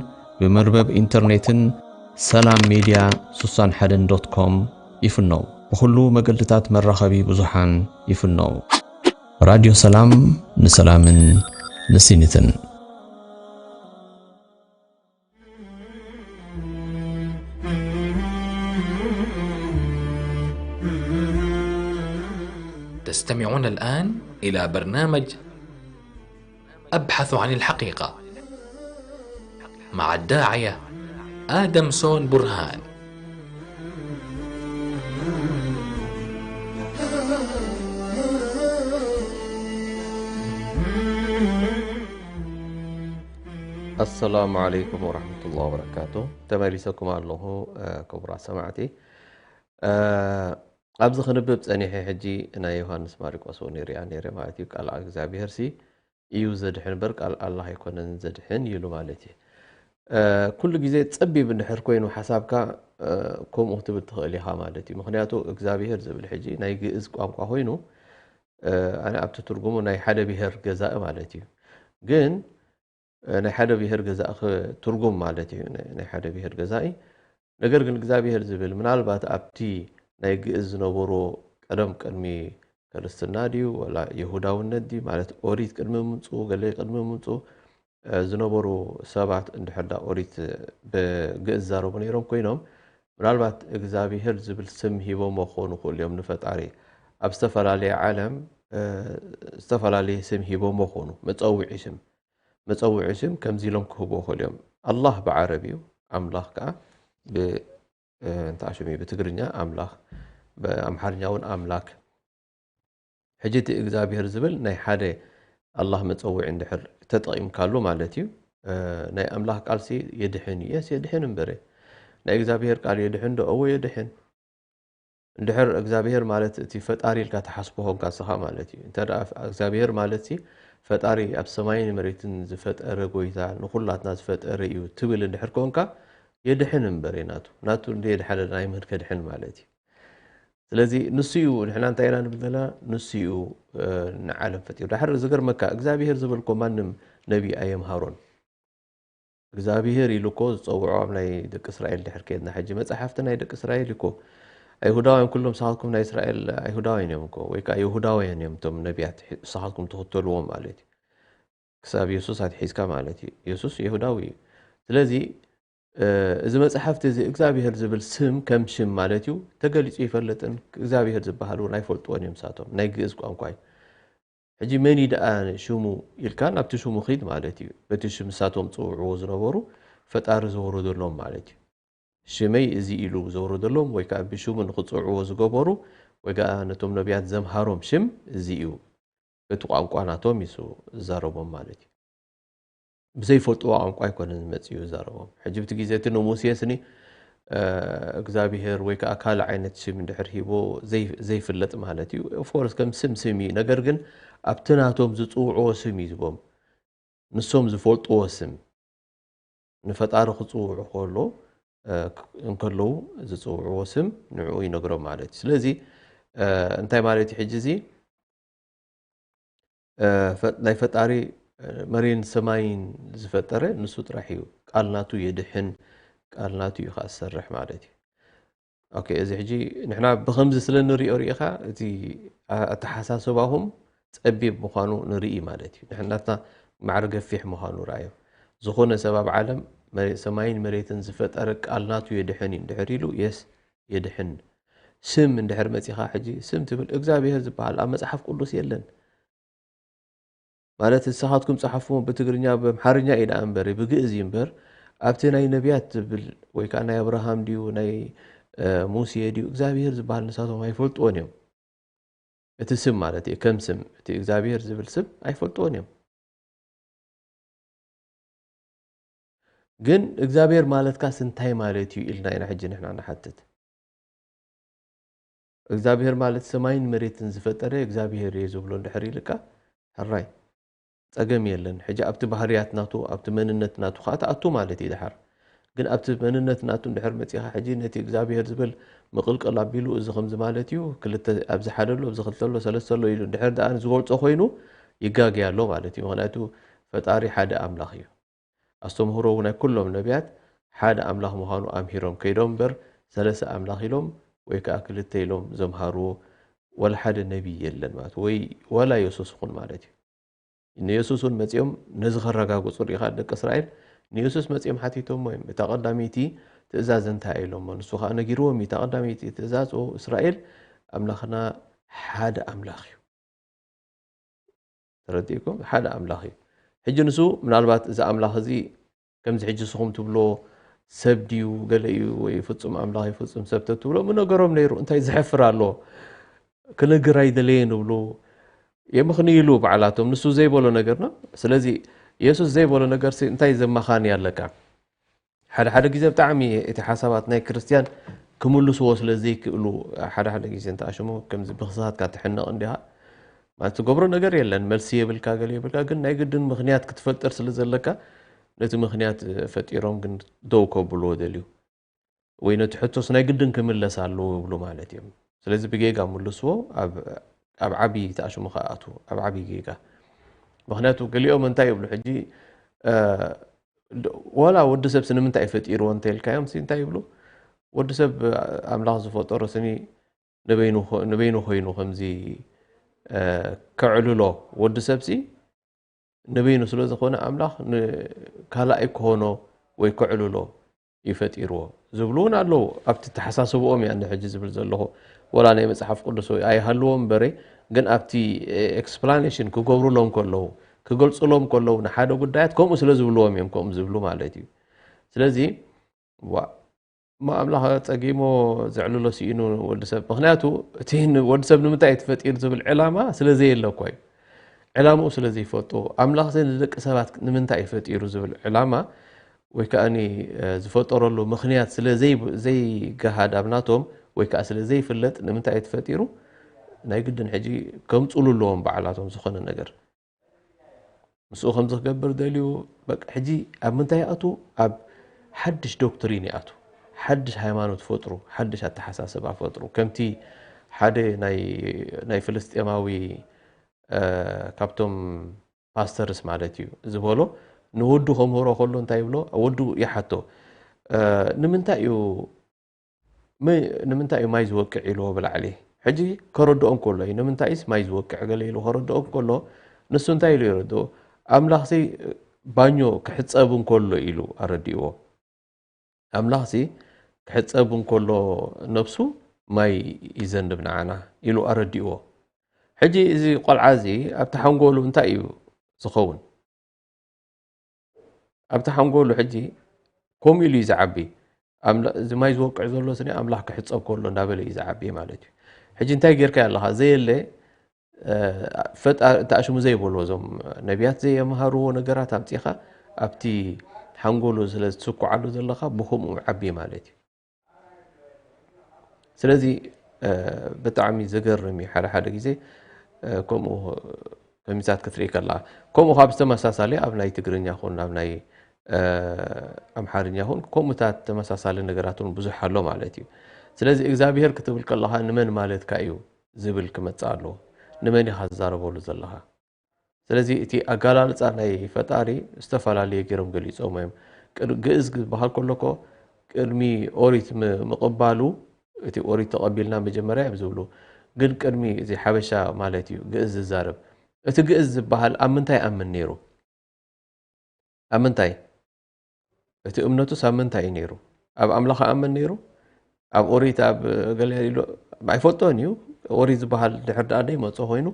ብመርበብ ኢንተርኔትን ሰላም ሜድያ ስሳን ሓደን ዶት ኮም ይፍነው። ብኹሉ መገድታት መራኸቢ ብዙሃን ይፍነው። ራድዮ ሰላም ንሰላምን ንሲኒትን። تستمعون الآن إلى برنامج أبحث عن الحقيقة مع الداعية آدم سون برهان. السلام عليكم ورحمة الله وبركاته. ተመሊሰኩም ኣለኹ፣ እ፣ ክቡራት ሰማዕቲ። እ፣ ኣብዚ ክንብብ ጸኒሐ ሕጂ ናይ ዮሃንስ ማርቆስ እውን ይሪኣ ነይረ ማለት እዩ። ቃል እግዚኣብሄር ሲ እዩ ዘድሕን እምበር ቃል ኣላህ ኣይኮነን ዘድሕን ኢሉ ማለት እዩ። እ፣ ኩሉ ግዜ ጸቢብ እንድሕር ኮይኑ ሓሳብካ፣ እ፣ ከምኡ ክትብል ትኽእል ኢኻ ማለት እዩ። ምኽንያቱ እግዚኣብሄር ዝብል ሕጂ ናይ ግእዝ ቋንቋ ኮይኑ፣ እ፣ ኣነ ኣብቲ ትርጉሙ ናይ ሓደ ብሄር ገዛኢ ማለት እዩ። ግን፣ እ፣ ናይ ሓደ ብሄር ገዛኢ ክ-፣ ትርጉም ማለት እዩ። ናይ፣ ናይ ሓደ ብሄር ገዛኢ። ነገር ግን እግዚኣብሄር ዝብል ምናልባት ኣብቲ ናይ ግእዝ ዝነበሩ ቀደም ቅድሚ ክርስትና ድዩ ወላ ይሁዳውነት ድዩ ማለት ኦሪት ቅድሚ ምምፅኡ ገለ ቅድሚ ምምፅኡ፣ እ፣ ዝነበሩ ሰባት እንድሕር ዳ ኦሪት ብግእዝ ዝዛረቡ ነይሮም ኮይኖም ምናልባት እግዚኣብሄር ዝብል ስም ሂቦሞ ክኾኑ ይኽእሉ እዮም ንፈጣሪ። ኣብ ዝተፈላለየ ዓለም፣ እ፣ ዝተፈላለየ ስም ሂቦሞ ክኾኑ፣ መጸውዒ ስም። መጸውዒ ስም ከምዚ ኢሎም ክህብዎ ይኽእሉ እዮም። ኣላህ ብዓረብ እዩ፣ ኣምላኽ ከኣ ብ-፣ እ፣ እንታይ ሽም እዩ? ብትግርኛ ኣምላኽ፣ ብኣምሓርኛ እውን ኣምላክ። ሕጂ እቲ እግዚኣብሄር ዝብል ናይ ሓደ ኣላህ መጸውዒ እንድሕር ተጠቒምካሉ ማለት እዩ። እ፣ ናይ ኣምላኽ ቃልሲ የድሕን እዩ። የስ የድሕን እምበረ። ናይ እግዚኣብሄር ቃል የድሕን ዶ? እወ የድሕን። እንድሕር እግዚኣብሄር ማለት እቲ ፈጣሪ ኢልካ ትሓስቦ ኮንካ ንስኻ ማለት እዩ። እንተ ደኣ እግዚኣብሄር ማለት ሲ ፈጣሪ ኣብ ሰማይን መሬትን ዝፈጠረ ጎይታ፣ ንኹላትና ዝፈጠረ እዩ ትብል እንድሕር ኮንካ፣ የድሕን እምበር እዩ ናቱ። ናቱ እንደ የድሓነ ናይ መን ከድሕን ማለት እዩ። ስለዚ ንሱ እዩ፣ ንሕና እንታይ ኢና ንብል ዘለና? ንሱ እዩ፣ እ፣ ንዓለም ፈጢሩ። ድሓር ዝገርመካ፣ እግዚኣብሄር ዝብል እኮ ማንም ነቢ ኣየምሃሮን። እግዚኣብሄር ኢሉ እኮ ዝጸውዖ ኣብ ናይ ደቂ እስራኤል ድሕር ከይድና፣ ሕጂ መጻሕፍቲ ናይ ደቂ እስራኤል እኮ፣ ኣይሁዳውያን ኩሎም ንስኻትኩም ናይ እስራኤል ኣይሁዳውያን እዮም እኮ፣ ወይ ከኣ ይሁዳውያን እዮም እቶም ነቢያት፣ ንስኻትኩም ትኽተልዎም ማለት እዩ። ክሳብ የሱስ ኣትሒዝካ ማለት እዩ። የሱስ ይሁዳዊ እዩ። ስለዚ፣ እ፣ እዚ መጽሓፍቲ እዚ እግዚኣብሄር ዝብል ስም ከም ሽም ማለት እዩ፣ ተገሊጹ ይፈልጥን እግዚኣብሄር ዝበሃል እውን ኣይፈልጥዎን እዮም ንሳቶም። ናይ ግእዝ ቋንቋ እዩ። ሕጂ መን እዩ ደኣ ሽሙ ኢልካ ናብቲ ሽሙ ኺድ ማለት እዩ። በቲ ሽም ንሳቶም ዝጽውዕዎ ዝነበሩ ፈጣሪ ዘውረደሎም ማለት እዩ። ሽመይ እዚ ኢሉ ዘውረደሎም ወይ ከኣ ብሽሙ ንኽጽውዕዎ ዝገበሩ ወይ ከኣ ነቶም ነቢያት ዘምሃሮም ሽም እዚ እዩ። በቲ ቋንቋ ናቶም እዩ ዝዛረቦም ማለት እዩ። ብዘይፈልጥዎ ቋንቋ ኣይኮነን መጺኡ ዝዛረቦም። ሕጂ ብቲ ግዜ እቲ ንሙሴ ስኒ፣ እ፣ እግዚኣብሄር ወይ ከኣ ካልእ ዓይነት ሽም እንድሕር ሂቦ ዘይ-፣ ዘይፍለጥ ማለት እዩ። ኦፍ ኮርስ ከም ስም ስም እዩ። ነገር ግን ኣብቲ ናቶም ዝጽውዕዎ ስም እዩ ዝቦም። ንሶም ዝፈልጥዎ ስም። ንፈጣሪ ክጽውዑ ከሎ፣ እ፣ ክ-፣ እንከለዉ ዝጽውዕዎ ስም ንዕኡ ይነግሮም ማለት እዩ። ስለዚ፣ እ፣ እንታይ ማለት እዩ ሕጂ እዚ? እ፣ ፈ-፣ ናይ ፈጣሪ፣ እ፣ መሬን ሰማይን ዝፈጠረ ንሱ ጥራሕ እዩ። ቃል ናቱ የድሕን፣ ቃል ናቱ እዩ ከኣ ዝሰርሕ ማለት እዩ። ኦኬ፣ እዚ ሕጂ ንሕና ብኸምዚ ስለ ንሪኦ ርኢኻ፣ እቲ ኣ-፣ ኣተሓሳስባኹም ጸቢብ ምዃኑ ንርኢ ማለት እዩ። ንሕና ናትና ማዕረ ገፊሕ ምዃኑ ረኣዮ። ዝኾነ ሰብ ኣብ ዓለም መሬ-፣ ሰማይን መሬትን ዝፈጠረ ቃል ናቱ የድሕን እዩ እንድሕር ኢሉ፣ የስ፣ የድሕን። ስም እንድሕር መጺኻ ሕጂ፣ ስም ትብል፣ እግዚኣብሄር ዝበሃል ኣብ መጽሓፍ ቅዱስ የለን። ማለት ንስኻትኩም ጸሓፍዎ ብትግርኛ፣ ብኣምሓርኛ እዩ ደኣ እምበር፣ ብግእዝ እዩ እምበር፣ ኣብቲ ናይ ነቢያት ዝብል ወይ ከኣ ናይ ኣብርሃም ድዩ፣ ናይ፣ እ፣ ሙሴ ድዩ፣ እግዚኣብሄር ዝበሃል ንሳቶም ኣይፈልጥዎን እዮም። እቲ ስም ማለት እዩ፣ ከም ስም፣ እቲ እግዚኣብሄር ዝብል ስም ኣይፈልጥዎን እዮም። ግን እግዚኣብሄር ማለትካስ እንታይ ማለት እዩ ኢልና ኢና ሕጂ ንሕና ንሓትት። እግዚኣብሄር ማለት ሰማይን መሬትን ዝፈጠረ እግዚኣብሄር እየ ዝብሎ እንድሕር ኢልካ፣ ሕራይ፣ ጸገም የለን። ሕጂ ኣብቲ ባህርያት ናቱ፣ ኣብቲ መንነት ናቱ ከኣ ትኣቱ ማለት እዩ ድሓር። ግን ኣብቲ መንነት ናቱ እንድሕር መጺኻ፣ ሕጂ ነቲ እግዚኣብሄር ዝብል ምቕልቅል ኣቢሉ፣ እዚ ከምዚ ማለት እዩ፣ ክልተ፣ ኣብዚ ሓደ ኣሎ፣ ኣብዚ ክልተ ኣሎ፣ ሰለስተ ኣሎ ኢሉ እንድሕር ደኣ ዝገልጾ ኮይኑ፣ ይጋገ ኣሎ ማለት እዩ። ምኽንያቱ ፈጣሪ ሓደ ኣምላኽ እዩ። ኣስተምህሮ እውን ናይ ኩሎም ነቢያት ሓደ ኣምላኽ ምዃኑ ኣምሂሮም ከይዶም እምበር፣ ሰለስተ ኣምላኽ ኢሎም ወይ ከኣ ክልተ ኢሎም ዘምሃርዎ ወላ ሓደ ነቢይ የለን ማለት፣ ወይ ወላ የሱስ ይኹን ማለት እዩ። ንየሱስ እውን መጺኦም ነዚ ከረጋግጹ ርኢኻ፣ ደቂ እስራኤል ንየሱስ መጺኦም ሓቲቶሞ እዮም። እታ ቀዳመይቲ ትእዛዝ እንታይ ኢሎሞ? ንሱ ከኣ ነጊርዎም እዩ። እታ ቀዳመይቲ ትእዛዝ፣ ኦ እስራኤል፣ ኣምላኽና ሓደ ኣምላኽ እዩ። ተረዲእኩም? ሓደ ኣምላኽ እዩ። ሕጂ ንሱ ምናልባት እዚ ኣምላኽ እዚ ከምዚ ሕጂ ንስኹም ትብሎ ሰብ ድዩ፣ ገለ እዩ፣ ወይ ፍጹም ኣምላኽ እዩ፣ ፍጹም ሰብ ተትብሎ ምነገሮም ነይሩ። እንታይ ዘሕፍር ኣሎ? ክነግር ኣይደለየን ይብሉ። የምኽንይሉ ባዕላቶም፣ ንሱ ዘይበሎ ነገር ነው። ስለዚ የሱስ ዘይበሎ ነገር ሲ እንታይ ዘማኻኒ ኣለካ? ሓደ ሓደ ግዜ ብጣዕሚ እቲ ሓሳባት ናይ ክርስትያን ክምልስዎ ስለ ዘይክእሉ፣ ሓደ ሓደ ግዜ እንተኣሽሙ ከምዚ ብኽስኻትካ ትሕነቕ እንዲኻ። ማለት ትገብሮ ነገር የለን፣ መልሲ የብልካ፣ ገለ የብልካ፣ ግን ናይ ግድን ምኽንያት ክትፈጥር ስለ ዘለካ ነቲ ምኽንያት ፈጢሮም ግን ደው ከብልዎ ደልዩ። ወይ ነቲ ሕቶስ ናይ ግድን ክምለስ ኣለዎ ይብሉ ማለት እዮም። ስለዚ ብጌጋ ምልስዎ፣ ኣብ ኣብ ዓቢ ተኣሽሙ ከኣቱ፣ ኣብ ዓቢ ጌጋ። ምኽንያቱ ገሊኦም እንታይ ይብሉ ሕጂ፣ እ፣ ድ-፣ ዋላ ወዲ ሰብሲ ንምንታይ ፈጢርዎ እንተልካዮም ሲ እንታይ ይብሉ? ወዲ ሰብ ኣምላኽ ዝፈጠሮ ስኒ ንበይኑ ኾ-፣ ንበይኑ ኮይኑ ከምዚ፣ እ፣ ከዕልሎ፣ ወዲ ሰብሲ ንበይኑ ስለ ዝኾነ ኣምላኽ ንካልኣይ ክኾኖ ወይ ከዕልሎ እዩ ፈጢርዎ ዝብሉ እውን ኣለዉ። ኣብቲ ተሓሳስብኦም እያ ሕጂ ዝብል ዘለኹ። ወላ ናይ መጽሓፍ ቅዱስ ወይ ኣይሃልዎም እምበረ፣ ግን ኣብቲ ኤክስፕላኔሽን ክገብሩሎም ከለዉ፣ ክገልጹሎም ከለዉ ንሓደ ጉዳያት ከምኡ ስለ ዝብልዎም እዮም ከምኡ ዝብሉ ማለት እዩ። ስለዚ ዋ-፣ እሞ ኣምላኽ ጸጊሞ ዘዕልሎ ስኢኑ ወዲ ሰብ። ምኽንያቱ እቲ ን-፣ ወዲ ሰብ ንምንታይ እዩ ተፈጢሩ ዝብል ዕላማ ስለ ዘየለ እኮ እዩ። ዕላምኡ ስለ ዘይፈልጡ፣ ኣምላኽ ዘ ንደቂ ሰባት ንምንታይ እዩ ፈጢሩ ዝብል ዕላማ ወይ ከኣ ኒ-፣ እ፣ ዝፈጠረሉ ምኽንያት ስለ ዘይ-፣ ዘይገሃድ ኣብ ናቶም ወይ ከኣ ስለ ዘይፍለጥ ንምንታይ እዩ ተፈጢሩ ናይ ግድን ሕጂ ከምጽሉ ኣለዎም ባዕላቶም ዝኾነ ነገር። ምስኡ ከምዚ ክገብር ደልዩ በቃ ሕጂ ኣብ ምንታይ ይኣቱ? ኣብ ሓድሽ ዶክትሪን ይኣቱ። ሓድሽ ሃይማኖት ፈጥሩ፣ ሓድሽ ኣተሓሳስባ ፈጥሩ። ከምቲ ሓደ ናይ፣ ናይ ፍልስጤማዊ፣ እ፣ ካብቶም ፓስተርስ ማለት እዩ ዝበሎ፣ ንወዱ ከምህሮ ከሎ እንታይ ይብሎ? ወዱ ይሓቶ፣ እ፣ ንምንታይ እዩ ም-፣ ንምንታይ እዩ ማይ ዝወቅዕ ኢልዎ ብላዕሊ። ሕጂ ከረድኦም ከሎ እዩ፣ ንምንታይስ ማይ ዝወቅዕ ገለ ኢሉ ከረድኦም ከሎ፣ ንሱ እንታይ ኢሉ የረድኦ? ኣምላኽሲ ባኞ ክሕጸብ እንከሎ ኢሉ ኣረዲእዎ። ኣምላኽሲ ክሕጸብ እንከሎ ነብሱ ማይ ይዘንብ ንዓና ኢሉ ኣረዲእዎ። ሕጂ እዚ ቆልዓ እዚ ኣብቲ ሓንጎሉ እንታይ እዩ ዝኸውን? ኣብቲ ሓንጎሉ ሕጂ ከምኡ ኢሉ እዩ ዝዓቢ። ኣምላ-፣ እዚ ማይ ዝወቅዕ ዘሎ ስኒ ኣምላኽ ክሕጸብ ከሎ እንዳበለ እዩ ዝዓቢ ማለት እዩ። ሕጂ እንታይ ጌርካዮ ኣለኻ? ዘየለ፣ እ፣ ፈጣ-፣ ተኣሽሙ ዘይበልዎ እዞም ነቢያት ዘየምሃርዎ ነገራት ኣምጺኻ ኣብቲ ሓንጎሉ ስለ ዝስኩዓሉ ዘለኻ ብኸምኡ ዓቢ ማለት እዩ። ስለዚ፣ እ፣ ብጣዕሚ ዘገርም እዩ። ሓደ ሓደ ግዜ፣ እ፣ ከምኡ ከሚሳት ክትርኢ ከለኻ። ከምኡ ካብ ዝተመሳሳሊ ኣብ ናይ ትግርኛ ኹን ኣብ ናይ፣ እ፣ ኣምሓርኛ ኹን ከምኡታት ተመሳሳሊ ነገራት እውን ብዙሕ ኣሎ ማለት እዩ። ስለዚ እግዚኣብሄር ክትብል ከለኻ ንመን ማለትካ እዩ ዝብል ክመጽእ ኣለዎ። ንመን ኢኻ ትዛረበሉ ዘለኻ? ስለዚ እቲ ኣገላልጻ ናይ ፈጣሪ ዝተፈላለየ ገይሮም ገሊጾም እዮም። ቅድ-፣ ግእዝ ዝበሃል ከሎ እኮ ቅድሚ ኦሪት ም-፣ ምቕባሉ፣ እቲ ኦሪት ተቐቢልና መጀመርያ እዮም ዝብሉ። ግን ቅድሚ እዚ ሓበሻ ማለት እዩ ግእዝ ዝዛረብ። እቲ ግእዝ ዝበሃል ኣብ ምንታይ ኣምን ነይሩ? ኣብ ምንታይ? እቲ እምነቱስ ኣብ ምንታይ እዩ ነይሩ? ኣብ ኣምላኽ ኣምን ነይሩ? ኣብ ኦሪት፣ ኣብ ገለ ኢሉ ኣይፈልጦን እዩ። ኦሪት ዝበሃል ድሕር ደኣ ደይመጾ ኮይኑ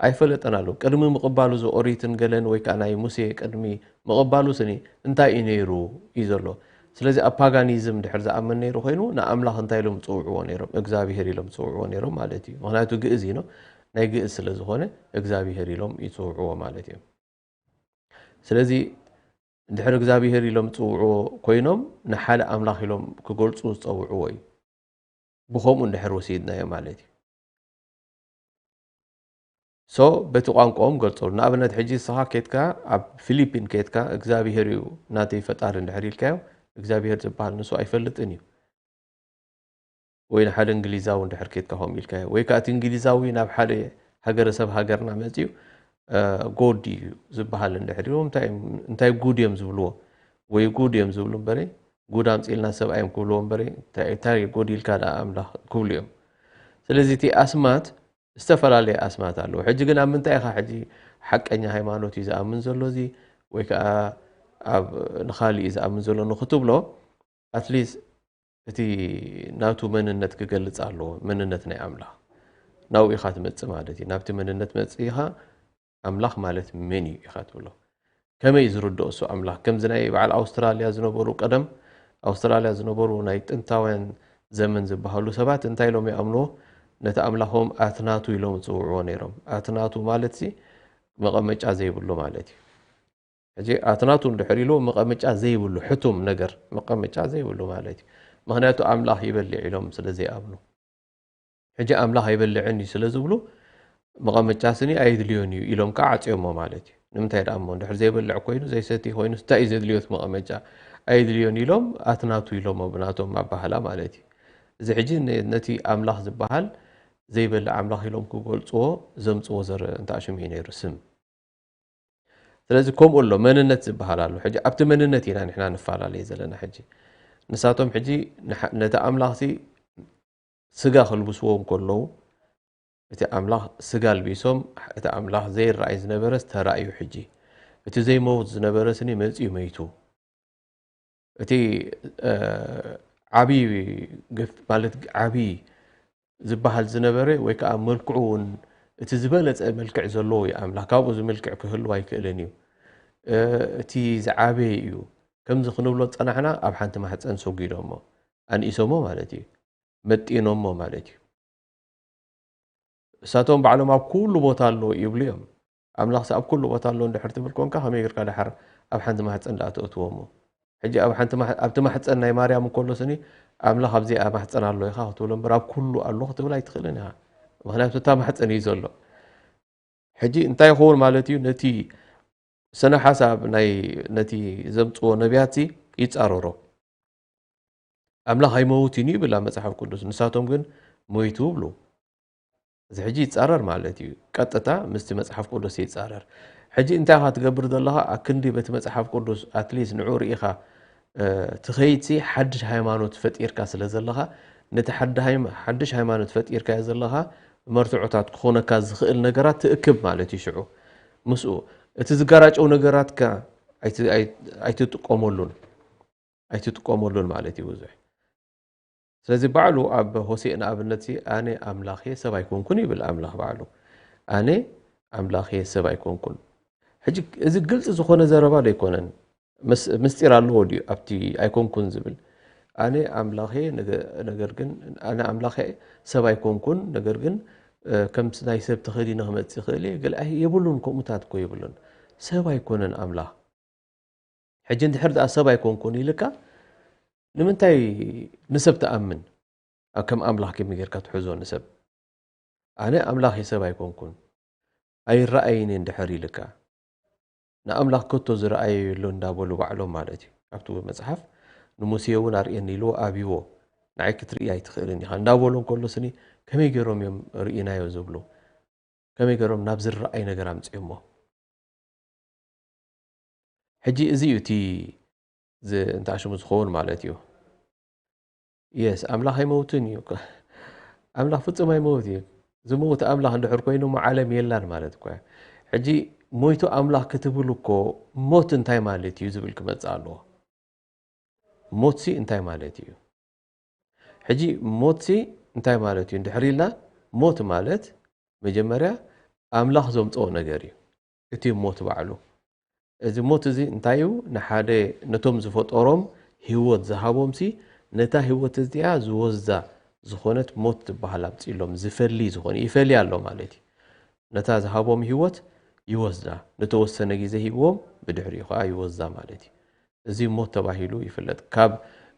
ኣይፈለጠን ኣሎ። ቅድሚ ምቕባሉ እዚ ኦሪትን ገለን ወይ ከኣ ናይ ሙሴ ቅድሚ ምቕባሉ ስኒ እንታይ እዩ ነይሩ እዩ ዘሎ። ስለዚ ኣብ ፓጋኒዝም ድሕር ዝኣምን ነይሩ ኮይኑ ንኣምላኽ እንታይ ኢሎም ጽውዕዎ ነይሮም? እግዚኣብሄር ኢሎም ጽውዕዎ ነይሮም ማለት እዩ። ምኽንያቱ ግእዝ እዩ፣ ናይ ግእዝ ስለ ዝኾነ እግዚኣብሄር ኢሎም ይጽውዕዎ ማለት እዮም። ስለዚ እንድሕር እግዚኣብሄር ኢሎም ዝጽውዕዎ ኮይኖም ንሓደ ኣምላኽ ኢሎም ክገልጹ ዝጸውዕዎ እዩ። ብኸምኡ እንድሕር ወሲድናዮ ማለት እዩ። ሶ በቲ ቋንቋኦም ገልጸሉ። ንኣብነት ሕጂ ንስኻ ኬድካ ኣብ ፊሊፒን ኬድካ እግዚኣብሄር እዩ ናተይ ፈጣሪ እንድሕር ኢልካዮ እግዚኣብሄር ዝበሃል ንሱ ኣይፈልጥን እዩ። ወይ ንሓደ እንግሊዛዊ እንድሕር ኬድካ ከምኡ ኢልካዮ። ወይ ከኣ እቲ እንግሊዛዊ ናብ ሓደ ሃገረሰብ ሃገርና መጺኡ፣ እ፣ ጎድ እዩ ዝበሃል እንድሕር ኢልዎ፣ እንታይ እዮም፣ እንታይ ጉድ እዮም ዝብልዎ? ወይ ጉድ እዮም ዝብሉ እምበረ፣ ጉድ ኣምጺእልና ሰብኣይ እዮም ክብልዎ እምበረ፣ እንታይ፣ እንታይ ጎድ ኢልካ ደኣ ኣምላኽ ክብሉ እዮም። ስለዚ እቲ ኣስማት፣ ዝተፈላለየ ኣስማት ኣለዎ። ሕጂ ግን ኣብ ምንታይ ኢኻ ሕጂ ሓቀኛ ሃይማኖት እዩ ዝኣምን ዘሎ እዚ፣ ወይ ከኣ ኣብ ንኻልእ እዩ ዝኣምን ዘሎ ንኽትብሎ፣ ኣትሊስት እቲ ናቱ መንነት ክገልጽ ኣለዎ። መንነት ናይ ኣምላኽ ናብኡ ኢኻ ትመጽእ ማለት እዩ። ናብቲ መንነት መጽእ ኢኻ ኣምላኽ ማለት መን እዩ ኢኻ ትብሎ። ከመይ እዩ ዝርድኦ እሱ ኣምላኽ? ከምዚ ናይ በዓል ኣውስትራልያ ዝነበሩ፣ ቀደም ኣውስትራልያ ዝነበሩ ናይ ጥንታውያን ዘመን ዝበሃሉ ሰባት እንታይ ኢሎም ይኣምንዎ? ነቲ ኣምላኾም ኣትናቱ ኢሎም ይጽውዕዎ ነይሮም። ኣትናቱ ማለት ሲ መቐመጫ ዘይብሉ ማለት እዩ። ሕጂ ኣትናቱ እንድሕር ኢሉ መቐመጫ ዘይብሉ፣ ሕቱም ነገር፣ መቐመጫ ዘይብሉ ማለት እዩ። ምኽንያቱ ኣምላኽ ይበልዕ ኢሎም ስለ ዘይኣምኑ። ሕጂ ኣምላኽ ኣይበልዕን እዩ ስለ ዝብሉ፣ መቐመጫ ስኒ ኣየድልዮን እዩ ኢሎም ከዓ ዓፅዮሞ ማለት እዩ። ንምንታይ ደኣ እሞ እንድሕር ዘይበልዕ ኮይኑ፣ ዘይሰቲ ኮይኑ፣ እንታይ እዩ ዘድልዮ እቲ መቐመጫ? ኣየድልዮን ኢሎም ኣትናቱ ኢሎሞ ብናቶም ኣባህላ ማለት እዩ። እዚ ሕጂ ነ-፣ ነቲ ኣምላኽ ዝበሃል ዘይበልዕ ኣምላኽ ኢሎም ክገልፅዎ ዘምፅዎ ዘረ-፣ እንተ ኣሽሙ እዩ ነይሩ ስም። ስለዚ ከምኡ ኣሎ፣ መንነት ዝበሃል ኣሎ። ሕጂ ኣብቲ መንነት ኢና ንሕና ንፈላለየ ዘለና። ሕጂ ንሳቶም ሕጂ ንሓ-፣ ነቲ ኣምላኽሲ ስጋ ክልብስዎ እንከለዉ፣ እቲ ኣምላኽ ስጋ ኣልቢሶም፣ እቲ ኣምላኽ ዘይረኣይ ዝነበረስ ተራእዩ። ሕጂ እቲ ዘይመውት ዝነበረ ስኒ መጺኡ መይቱ። እቲ፣ እ፣ ዓብዪ ግፍ-፣ ማለት ዓብዪ ዝበሃል ዝነበረ ወይ ከዓ መልክዑ እውን እቲ ዝበለጸ መልክዕ ዘለዎ እዩ ኣምላኽ። ካብኡ ዝምልክዕ ክህልው ኣይክእልን እዩ። እ፣ እቲ ዝዓበየ እዩ። ከምዚ ክንብሎ ዝጸናሕና ኣብ ሓንቲ ማሕጸን ሰጒዶሞ፣ ኣንኢሶሞ ማለት እዩ። መጢኖሞ ማለት እዩ። እሳቶም ባዕሎም ኣብ ኩሉ ቦታ ኣሎ ይብሉ እዮም። ኣምላኽሲ ኣብ ኩሉ ቦታ ኣሎ እንድሕር ትብል ኮንካ ከመይ ጌርካ ድሓር ኣብ ሓንቲ ማሕጸን ደኣ ተእትዎ እሞ? ሕጂ ኣብ ሓንቲ ማሕ-፣ ኣብቲ ማሕጸን ናይ ማርያም እንከሎ ስኒ ኣምላኽ ኣብዚኣ ማሕጸን ኣሎ ኢኻ ክትብሎ እምበር ኣብ ኩሉ ኣሎ ክትብል ኣይትኽእልን ኢኻ። ምኽንያቱ እታ ማሕጸን እዩ ዘሎ። ሕጂ እንታይ ይኸውን ማለት እዩ? ነቲ ስነ ሓሳብ ናይ ነቲ ዘምጽዎ ነቢያትሲ ይጻረሮ። ኣምላኽ ኣይመውትን እዩ ይብል ኣብ መጽሓፍ ቅዱስ፣ ንሳቶም ግን ሞይቱ ይብሉ። እዚ ሕጂ ይጻረር ማለት እዩ። ቀጥታ ምስቲ መጽሓፍ ቅዱስ ይጻረር። ሕጂ እንታይ ኢኻ ትገብር ዘለኻ? ኣክንዲ በቲ መጽሓፍ ቅዱስ ኣትሊስት ንዑ ርኢኻ፣ እ፣ ትኸይድሲ ሓድሽ ሃይማኖት ፈጢርካ ስለ ዘለኻ፣ ነቲ ሓዲ ሃይማ-፣ ሓድሽ ሃይማኖት ፈጢርካዮ ዘለኻ መርትዖታት ክኾነካ ዝኽእል ነገራት ትእክብ ማለት እዩ። ሽዑ ምስኡ እቲ ዝጋራጨው ነገራትካ ኣይቲ-፣ ኣይ-፣ ኣይትጥቀመሉን። ኣይትጥቀመሉን ማለት እዩ ብዙሕ። ስለዚ ባዕሉ ኣብ ሆሴእ ንኣብነት ሲ፣ "ኣነ ኣምላኽ እየ፣ ሰብ ኣይኮንኩን" ይብል ኣምላኽ ባዕሉ። "ኣነ ኣምላኽ እየ፣ ሰብ ኣይኮንኩን።" ሕጂ እዚ ግልጺ ዝኾነ ዘረባ ዶ ኣይኮነን? ምስ-፣ ምስጢር ኣለዎ ድዩ ኣብቲ ኣይኮንኩን ዝብል? "ኣነ ኣምላኽ እየ፣ ነገ-፣ ነገር ግን፣ ኣነ ኣምላኽ እየ፣ ሰብ ኣይኮንኩን፣ ነገር ግን፣ እ፣ ከምቲ ናይ ሰብ ተኸዲነ ክመጽእ ይኽእል እየ?" ገለ ኣይ-፣ የብሉን፣ ከምኡታት እኮ የብሉን። ሰብ ኣይኮነን ኣምላኽ። ሕጂ እንድሕር ደኣ ሰብ ኣይኮንኩን ኢልካ፣ ንምንታይ ንሰብ ትኣምን? ኣብ ከም ኣምላኽ ከመይ ጌርካ ትሕዞ ንሰብ? ኣነ ኣምላኽ እየ፣ ሰብ ኣይኮንኩን፣ ኣይረኣይን እየ እንድሕር ኢልካ፣ ንኣምላኽ ከቶ ዝረኣዮ የሎ እንዳበሉ ባዕሎም ማለት እዩ። ኣብቲ መጽሓፍ ንሙሴ እውን ኣርእየኒ ኢልዎ ኣብይዎ፣ ንዓይ ክትርኢ ኣይትኽእልን ኢኻ እንዳበሉ እንከሎ ስኒ ከመይ ገይሮም እዮም ርኢናዮ ዝብሉ? ከመይ ገይሮም ናብ ዝረኣይ ነገር ኣምጽዮሞ? ሕጂ እዚ እዩ እቲ ዝ-፣ እንተ ኣሽሙ ዝኸውን ማለት እዩ። የስ፣ ኣምላኽ ኣይመውትን እዩ። ኣምላኽ ፍጹም ኣይመውት እዩ። ዝመውት ኣምላኽ እንድሕር ኮይኑ እሞ ዓለም የላን ማለት እኮ እዩ። ሕጂ ሞይቱ ኣምላኽ ክትብል እኮ ሞት እንታይ ማለት እዩ ዝብል ክመጽእ ኣለዎ። ሞትሲ እንታይ ማለት እዩ? ሕጂ ሞትሲ እንታይ ማለት እዩ እንድሕር ኢልና፣ ሞት ማለት መጀመርያ ኣምላኽ ዘምጽኦ ነገር እዩ። እቲ ሞት ባዕሉ። እዚ ሞት እዚ እንታይ እዩ? ንሓደ ነቶም ዝፈጠሮም ህይወት ዝሃቦምሲ፣ ነታ ህይወት እዚኣ ዝወስዳ ዝኾነት ሞት ዝበሃል ኣምጺእሎም፣ ዝፈሊ ዝኾነ፣ ይፈሊ ኣሎ ማለት እዩ። ነታ ዝሃቦም ህይወት ይወስዳ። ንተወሰነ ግዜ ሂብዎም፣ ብድሕሪኡ ኸኣ ይወስዳ ማለት እዩ። እዚ ሞት ተባሂሉ ይፍለጥ። ካብ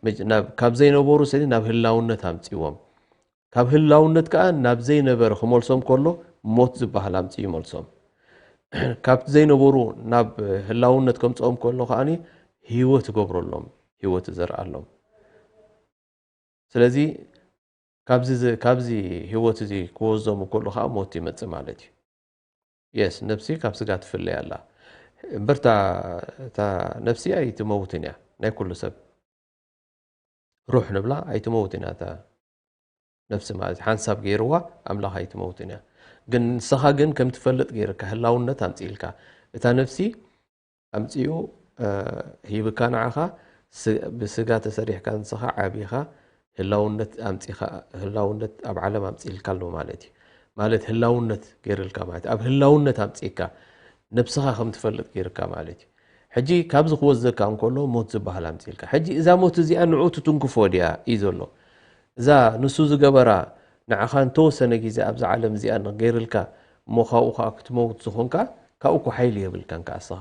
መጅ-፣ ናብ፣ ካብ ዘይነበሩ ስኒ ናብ ህላውነት ኣምጺእዎም። ካብ ህላውነት ከኣ ናብ ዘይነበረ ክመልሶም ከሎ ሞት ዝበሃል ኣምጺኡ ይመልሶም። ካብ ዘይነበሩ ናብ ህላውነት ከምጽኦም ከሎ ከኣኒ ህይወት ይገብረሎም፣ ህይወት ይዘርኣሎም። ስለዚ ካብዚ ዝ-፣ ካብዚ ህይወት እዚ ክወስዶም ከሎ ከኣ ሞት ይመጽእ ማለት እዩ። የስ፣ ነፍሲ ካብ ስጋ ትፍለይ ኣላ። እምበር እታ፣ እታ ነፍሲ ኣይትመውትን እያ፣ ናይ ኩሉ ሰብ። ሩሕ ንብላ ኣይትመውትን እያ እታ ነፍሲ ማለት ሓንሳብ ገይርዋ ኣምላኽ ኣይትመውትን እያ። ግን ንስኻ ግን ከም ትፈልጥ ገይርካ ህላውነት ኣምጽኢልካ። እታ ነፍሲ ኣምጺኡ፣ እ፣ ሂብካ ንዓኻ ስ-፣ ብስጋ ተሰሪሕካ ንስኻ ዓቢኻ ህላውነት ኣምጺኻ፣ ህላውነት ኣብ ዓለም ኣምጺኢልካ ኣሎ ማለት እዩ። ማለት ህላውነት ገይርልካ ማለት እዩ። ኣብ ህላውነት ኣምጺእካ ነብስኻ ከም ትፈልጥ ገይርካ ማለት እዩ። ሕጂ ካብዚ ክወስደካ እንከሎ ሞት ዝበሃል ኣምጺእልካ። ሕጂ እዛ ሞት እዚኣ ንዑ ትትንክፎ ድያ እዩ ዘሎ። እዛ ንሱ ዝገበራ ንዓኻ ንተወሰነ ግዜ ኣብዛ ዓለም እዚኣ ገይርልካ እሞ ካብኡ ከኣ ክትመውት ዝኾንካ ካብኡ እኮ ሓይሊ የብልካን ከኣ እስኻ።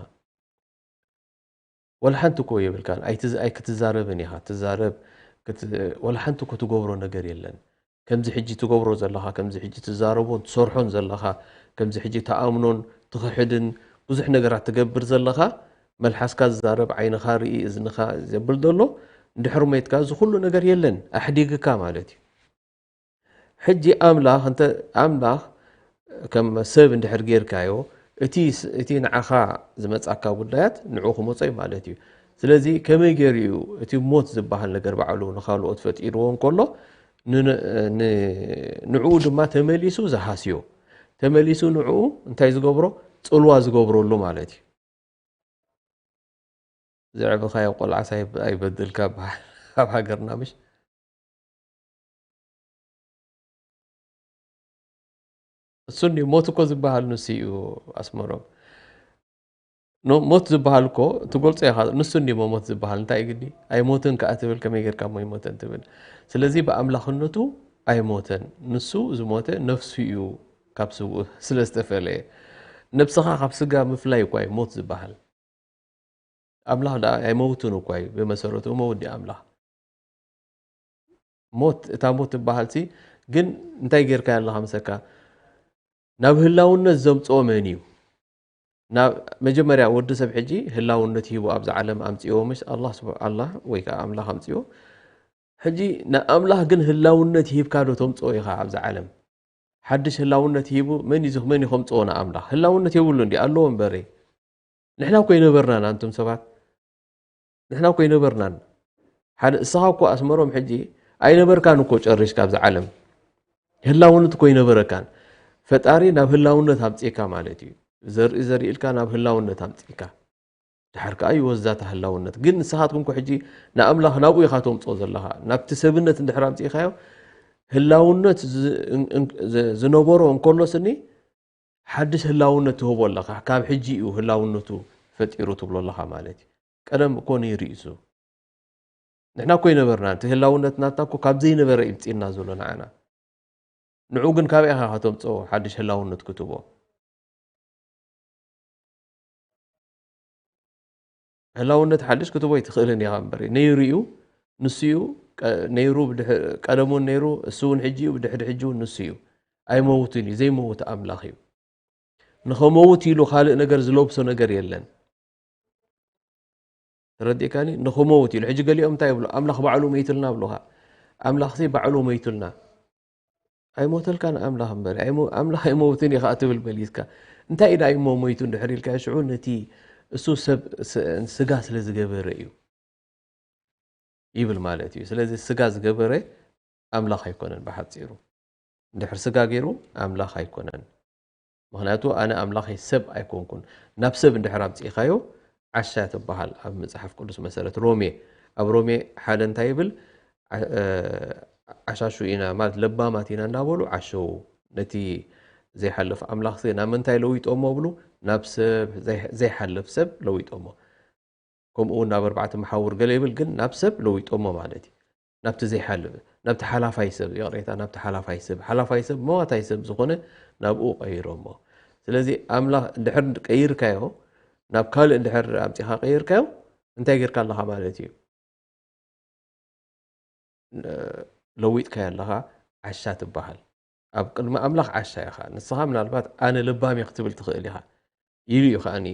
ወላ ሓንቲ እኮ የብልካን። ኣይትዝ-፣ ኣይክትዛረብን ኢኻ። ትዛረብ፣ ወላ ሓንቲ እኮ ትገብሮ ነገር የለን። ከምዚ ሕጂ ትገብሮ ዘለኻ፣ ከምዚ ሕጂ ትዛረቦን ትሰርሖን ዘለኻ፣ ከምዚ ሕጂ ትኣምኖን ትኽሕድን ብዙሕ ነገራት ትገብር ዘለኻ፣ መልሓስካ ዝዛረብ፣ ዓይንኻ ርኢ፣ እዝንኻ ዘብል ዘሎ፣ እንድሕር ሞይትካ እዚ ኩሉ ነገር የለን፣ ኣሕዲግካ ማለት እዩ። ሕጂ ኣምላኽ እንተ ኣምላኽ ከም ሰብ እንድሕር ጌርካዮ፣ እቲ ስ-፣ እቲ ንዓኻ ዝመጻካ ጉዳያት ንዕኡ ክመጾ እዩ ማለት እዩ። ስለዚ ከመይ ገይሩ እዩ እቲ ሞት ዝበሃል ነገር ባዕሉ ንኻልኦት ፈጢርዎ እንከሎ፣ ን-፣ ን-፣ ንዕኡ ድማ ተመሊሱ ዝሃስዮ፣ ተመሊሱ ንዕኡ እንታይ ዝገብሮ? ጽልዋ ዝገብረሉ ማለት እዩ። ዘዕበኻዮ ቆልዓስ ኣይብ-፣ ኣይበድልካ በሃል ኣብ ሃገርና፣ ምሽ? እሱ እንዲ ሞት እኮ ዝበሃል ንሱ እዩ። ኣስመሮም፣ ኖ፣ ሞት ዝበሃል እኮ ትገልጾ ኢኻ። ንሱ እንዲ ሞ ሞት ዝበሃል እንታይ ግዲ? ኣይሞትን ከኣ ትብል፣ ከመይ ጌርካ ሞ ኣይሞተን ትብል? ስለዚ ብኣምላኽነቱ ኣይሞተን። ንሱ ዝሞተ ነፍሱ እዩ ካብ ስውእ ስለ ዝተፈለየ። ነብስኻ ካብ ስጋ ምፍላይ እኳ እዩ ሞት ዝበሃል። ኣምላኽ ደኣ ኣይመውትን እኳ እዩ ብመሰረቱ፣ እመውት ድዩ ኣምላኽ? ሞት፣ እታ ሞት ትበሃልሲ ግን እንታይ ጌርካያ ኣለኻ ምሰካ? ናብ ህላውነት ዘምጽኦ መን እዩ? ናብ መጀመርያ ወዲ ሰብ ሕጂ ህላውነት ሂቡ ኣብዛ ዓለም ኣምጽእዎ፣ ምሽ ኣላህ ስብ-፣ ኣላህ ወይ ከኣ ኣምላኽ ኣምጽእዎ። ሕጂ ንኣምላኽ ግን ህላውነት ሂብካ ዶ ተምጽኦ ኢኻ ኣብዛ ዓለም? ሓድሽ ህላውነት ሂቡ መን እዩ፣ መን እዩ ከምጽኦ ንኣምላኽ? ህላውነት የብሉን ድዩ? ኣለዎ እምበሪ። ንሕና እኮ ኣይነበርናን፣ ኣንቱም ሰባት። ንሕና እኮ ኣይነበርናን። ሓደ፣ እስኻ እኮ ኣስመሮም ሕጂ ኣይነበርካን እኮ ጨሪሽካ ኣብዛ ዓለም። ህላውነት እኮ ኣይነበረካን። ፈጣሪ ናብ ህላውነት ኣምጺእካ ማለት እዩ። ዘርኢ ዘሪእልካ ናብ ህላውነት ኣምጺእካ። ድሓር ከኣ ይወስዳ እታ ህላውነት። ግን ንስኻትኩም እኮ ሕጂ ንኣምላኽ ናብኡ ኢኻ ተምጽኦ ዘለኻ። ናብቲ ሰብነት እንድሕር ኣምጺእካዮ፣ ህላውነት ዝ-፣ እን-፣ እን-፣ ዝ-፣ ዝነበሮ እንከሎ ስኒ፣ ሓድሽ ህላውነት ትህቦ ኣለኻ። ካብ ሕጂ እዩ ህላውነቱ ፈጢሩ ትብሎ ኣለኻ ማለት እዩ። ቀደም እኮ ነይሩ እዩ እሱ። ንሕና እኮ ኣይነበርናን። እቲ ህላውነት ናትና እኮ ካብ ዘይነበረ እዩ ምጺእና ዘሎ ንዓና። ንዑ ግን ካበይ ኢኻ ከተምጽኦ ሓድሽ ህላውነት ክትቦ? ህላውነት ሓድሽ ክትቦ ኣይትኽእልን ኢኻ እምበር፣ ነይሩ እዩ፣ ንሱ እዩ፣ ቀ-፣ ነይሩ ብድሕ-፣ ቀደም እውን ነይሩ፣ እሱ እውን ሕጂ እዩ፣ ብድሕሪ ሕጂ እውን ንሱ እዩ። ኣይመውትን እዩ፣ ዘይመውት ኣምላኽ እዩ። ንኸመውት ኢሉ ካልእ ነገር ዝለብሶ ነገር የለን። ተረዲእካኒ? ንኽመውት ኢሉ። ሕጂ ገሊኦም እንታይ ይብሉ? ኣምላኽ ባዕሉ መይቱልና ብሉኻ። ኣምላኽሲ ባዕሉ መይቱልና። ኣይሞተልካን ኣምላኽ እምበር፣ ኣይሞ-፣ ኣምላኽ ኣይመውትን እዩ ኸዓ ትብል መሊስካ። እንታይ ኢዳ እሞ ሞይቱ እንድሕር ኢልካ፣ ሽዑ ነቲ እሱ ሰብ ስ-፣ ስጋ ስለ ዝገበረ እዩ ይብል ማለት እዩ። ስለዚ ስጋ ዝገበረ ኣምላኽ ኣይኮነን ብሓጺሩ። እንድሕር ስጋ ገይሩ ኣምላኽ ኣይኮነን። ምኽንያቱ ኣነ ኣምላኸይ ሰብ ኣይኮንኩን። ናብ ሰብ እንድሕር ኣምጺእኻዮ ዓሻ ትበሃል። ኣብ መጽሓፍ ቅዱስ መሰረት ሮሜ፣ ኣብ ሮሜ ሓደ እንታይ ይብል? ዓ-፣ እ፣ ዓሻሹ ኢና ማለት ለባማት ኢና እንዳበሉ ዓሸዉ። ነቲ ዘይሓልፍ ኣምላኽሲ ናብ ምንታይ ለዊጦሞ ብሉ? ናብ ሰብ ዘይ-፣ ዘይሓልፍ ሰብ ለዊጦሞ። ከምኡ እውን ናብ ኣርባዕተ መሓውር ገለ ይብል፣ ግን ናብ ሰብ ለዊጦሞ ማለት እዩ። ናብቲ ዘይሓልፍ፣ ናብቲ ሓላፋይ ሰብ፣ ይቕሬታ፣ ናብቲ ሓላፋይ ሰብ፣ ሓላፋይ ሰብ መዋታይ ሰብ ዝኾነ ናብኡ ቀይሮሞ። ስለዚ ኣምላኽ እንድሕር ቀይርካዮ፣ ናብ ካልእ እንድሕር ኣምጺኻ ቀይርካዮ፣ እንታይ ጌርካ ኣለኻ ማለት እዩ? ን-፣ ለዊጥካዮ ኣለኻ፣ ዓሻ ትበሃል። ኣብ ቅድሚ ኣምላኽ ዓሻ ኢኻ። ንስኻ ምናልባት ኣነ ለባም እየ ክትብል ትኽእል ኢኻ። ኢሉ እዩ ከኣኒ፣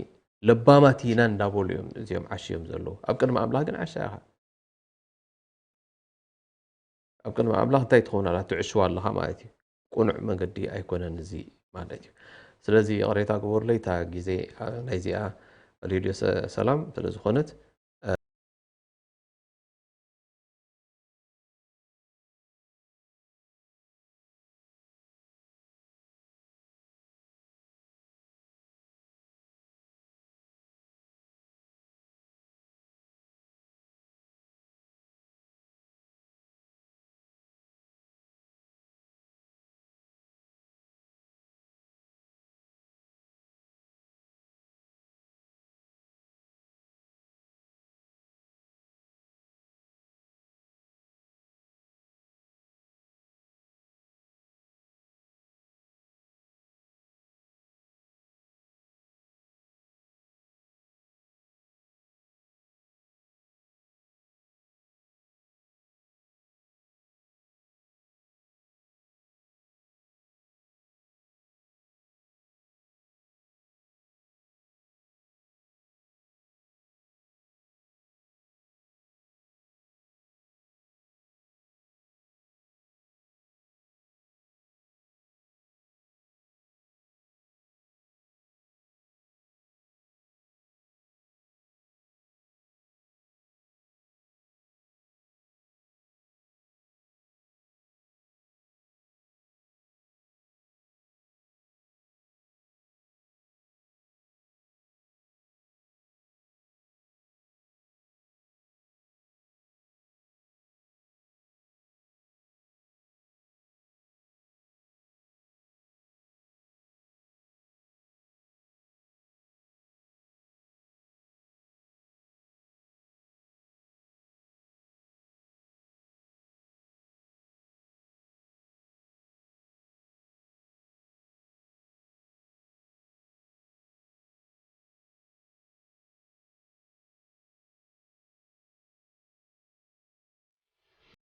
ለባማት ኢና እንዳበሉ እዮም እዚኦም ዓሽዮም ዘለዉ። ኣብ ቅድሚ ኣምላኽ ግን ዓሻ ኢኻ። ኣብ ቅድሚ ኣምላኽ እንታይ ትኸውን ኣላ? ትዕሽዋ ኣለኻ ማለት እዩ። ቅኑዕ መገዲ ኣይኮነን እዚ ማለት እዩ። ስለዚ ይቕሬታ ግበሩለይ፣ እታ ግዜ፣ ኣ፣ ናይዚኣ ሬድዮ ሰ-፣ ሰላም ስለ ዝኾነት፣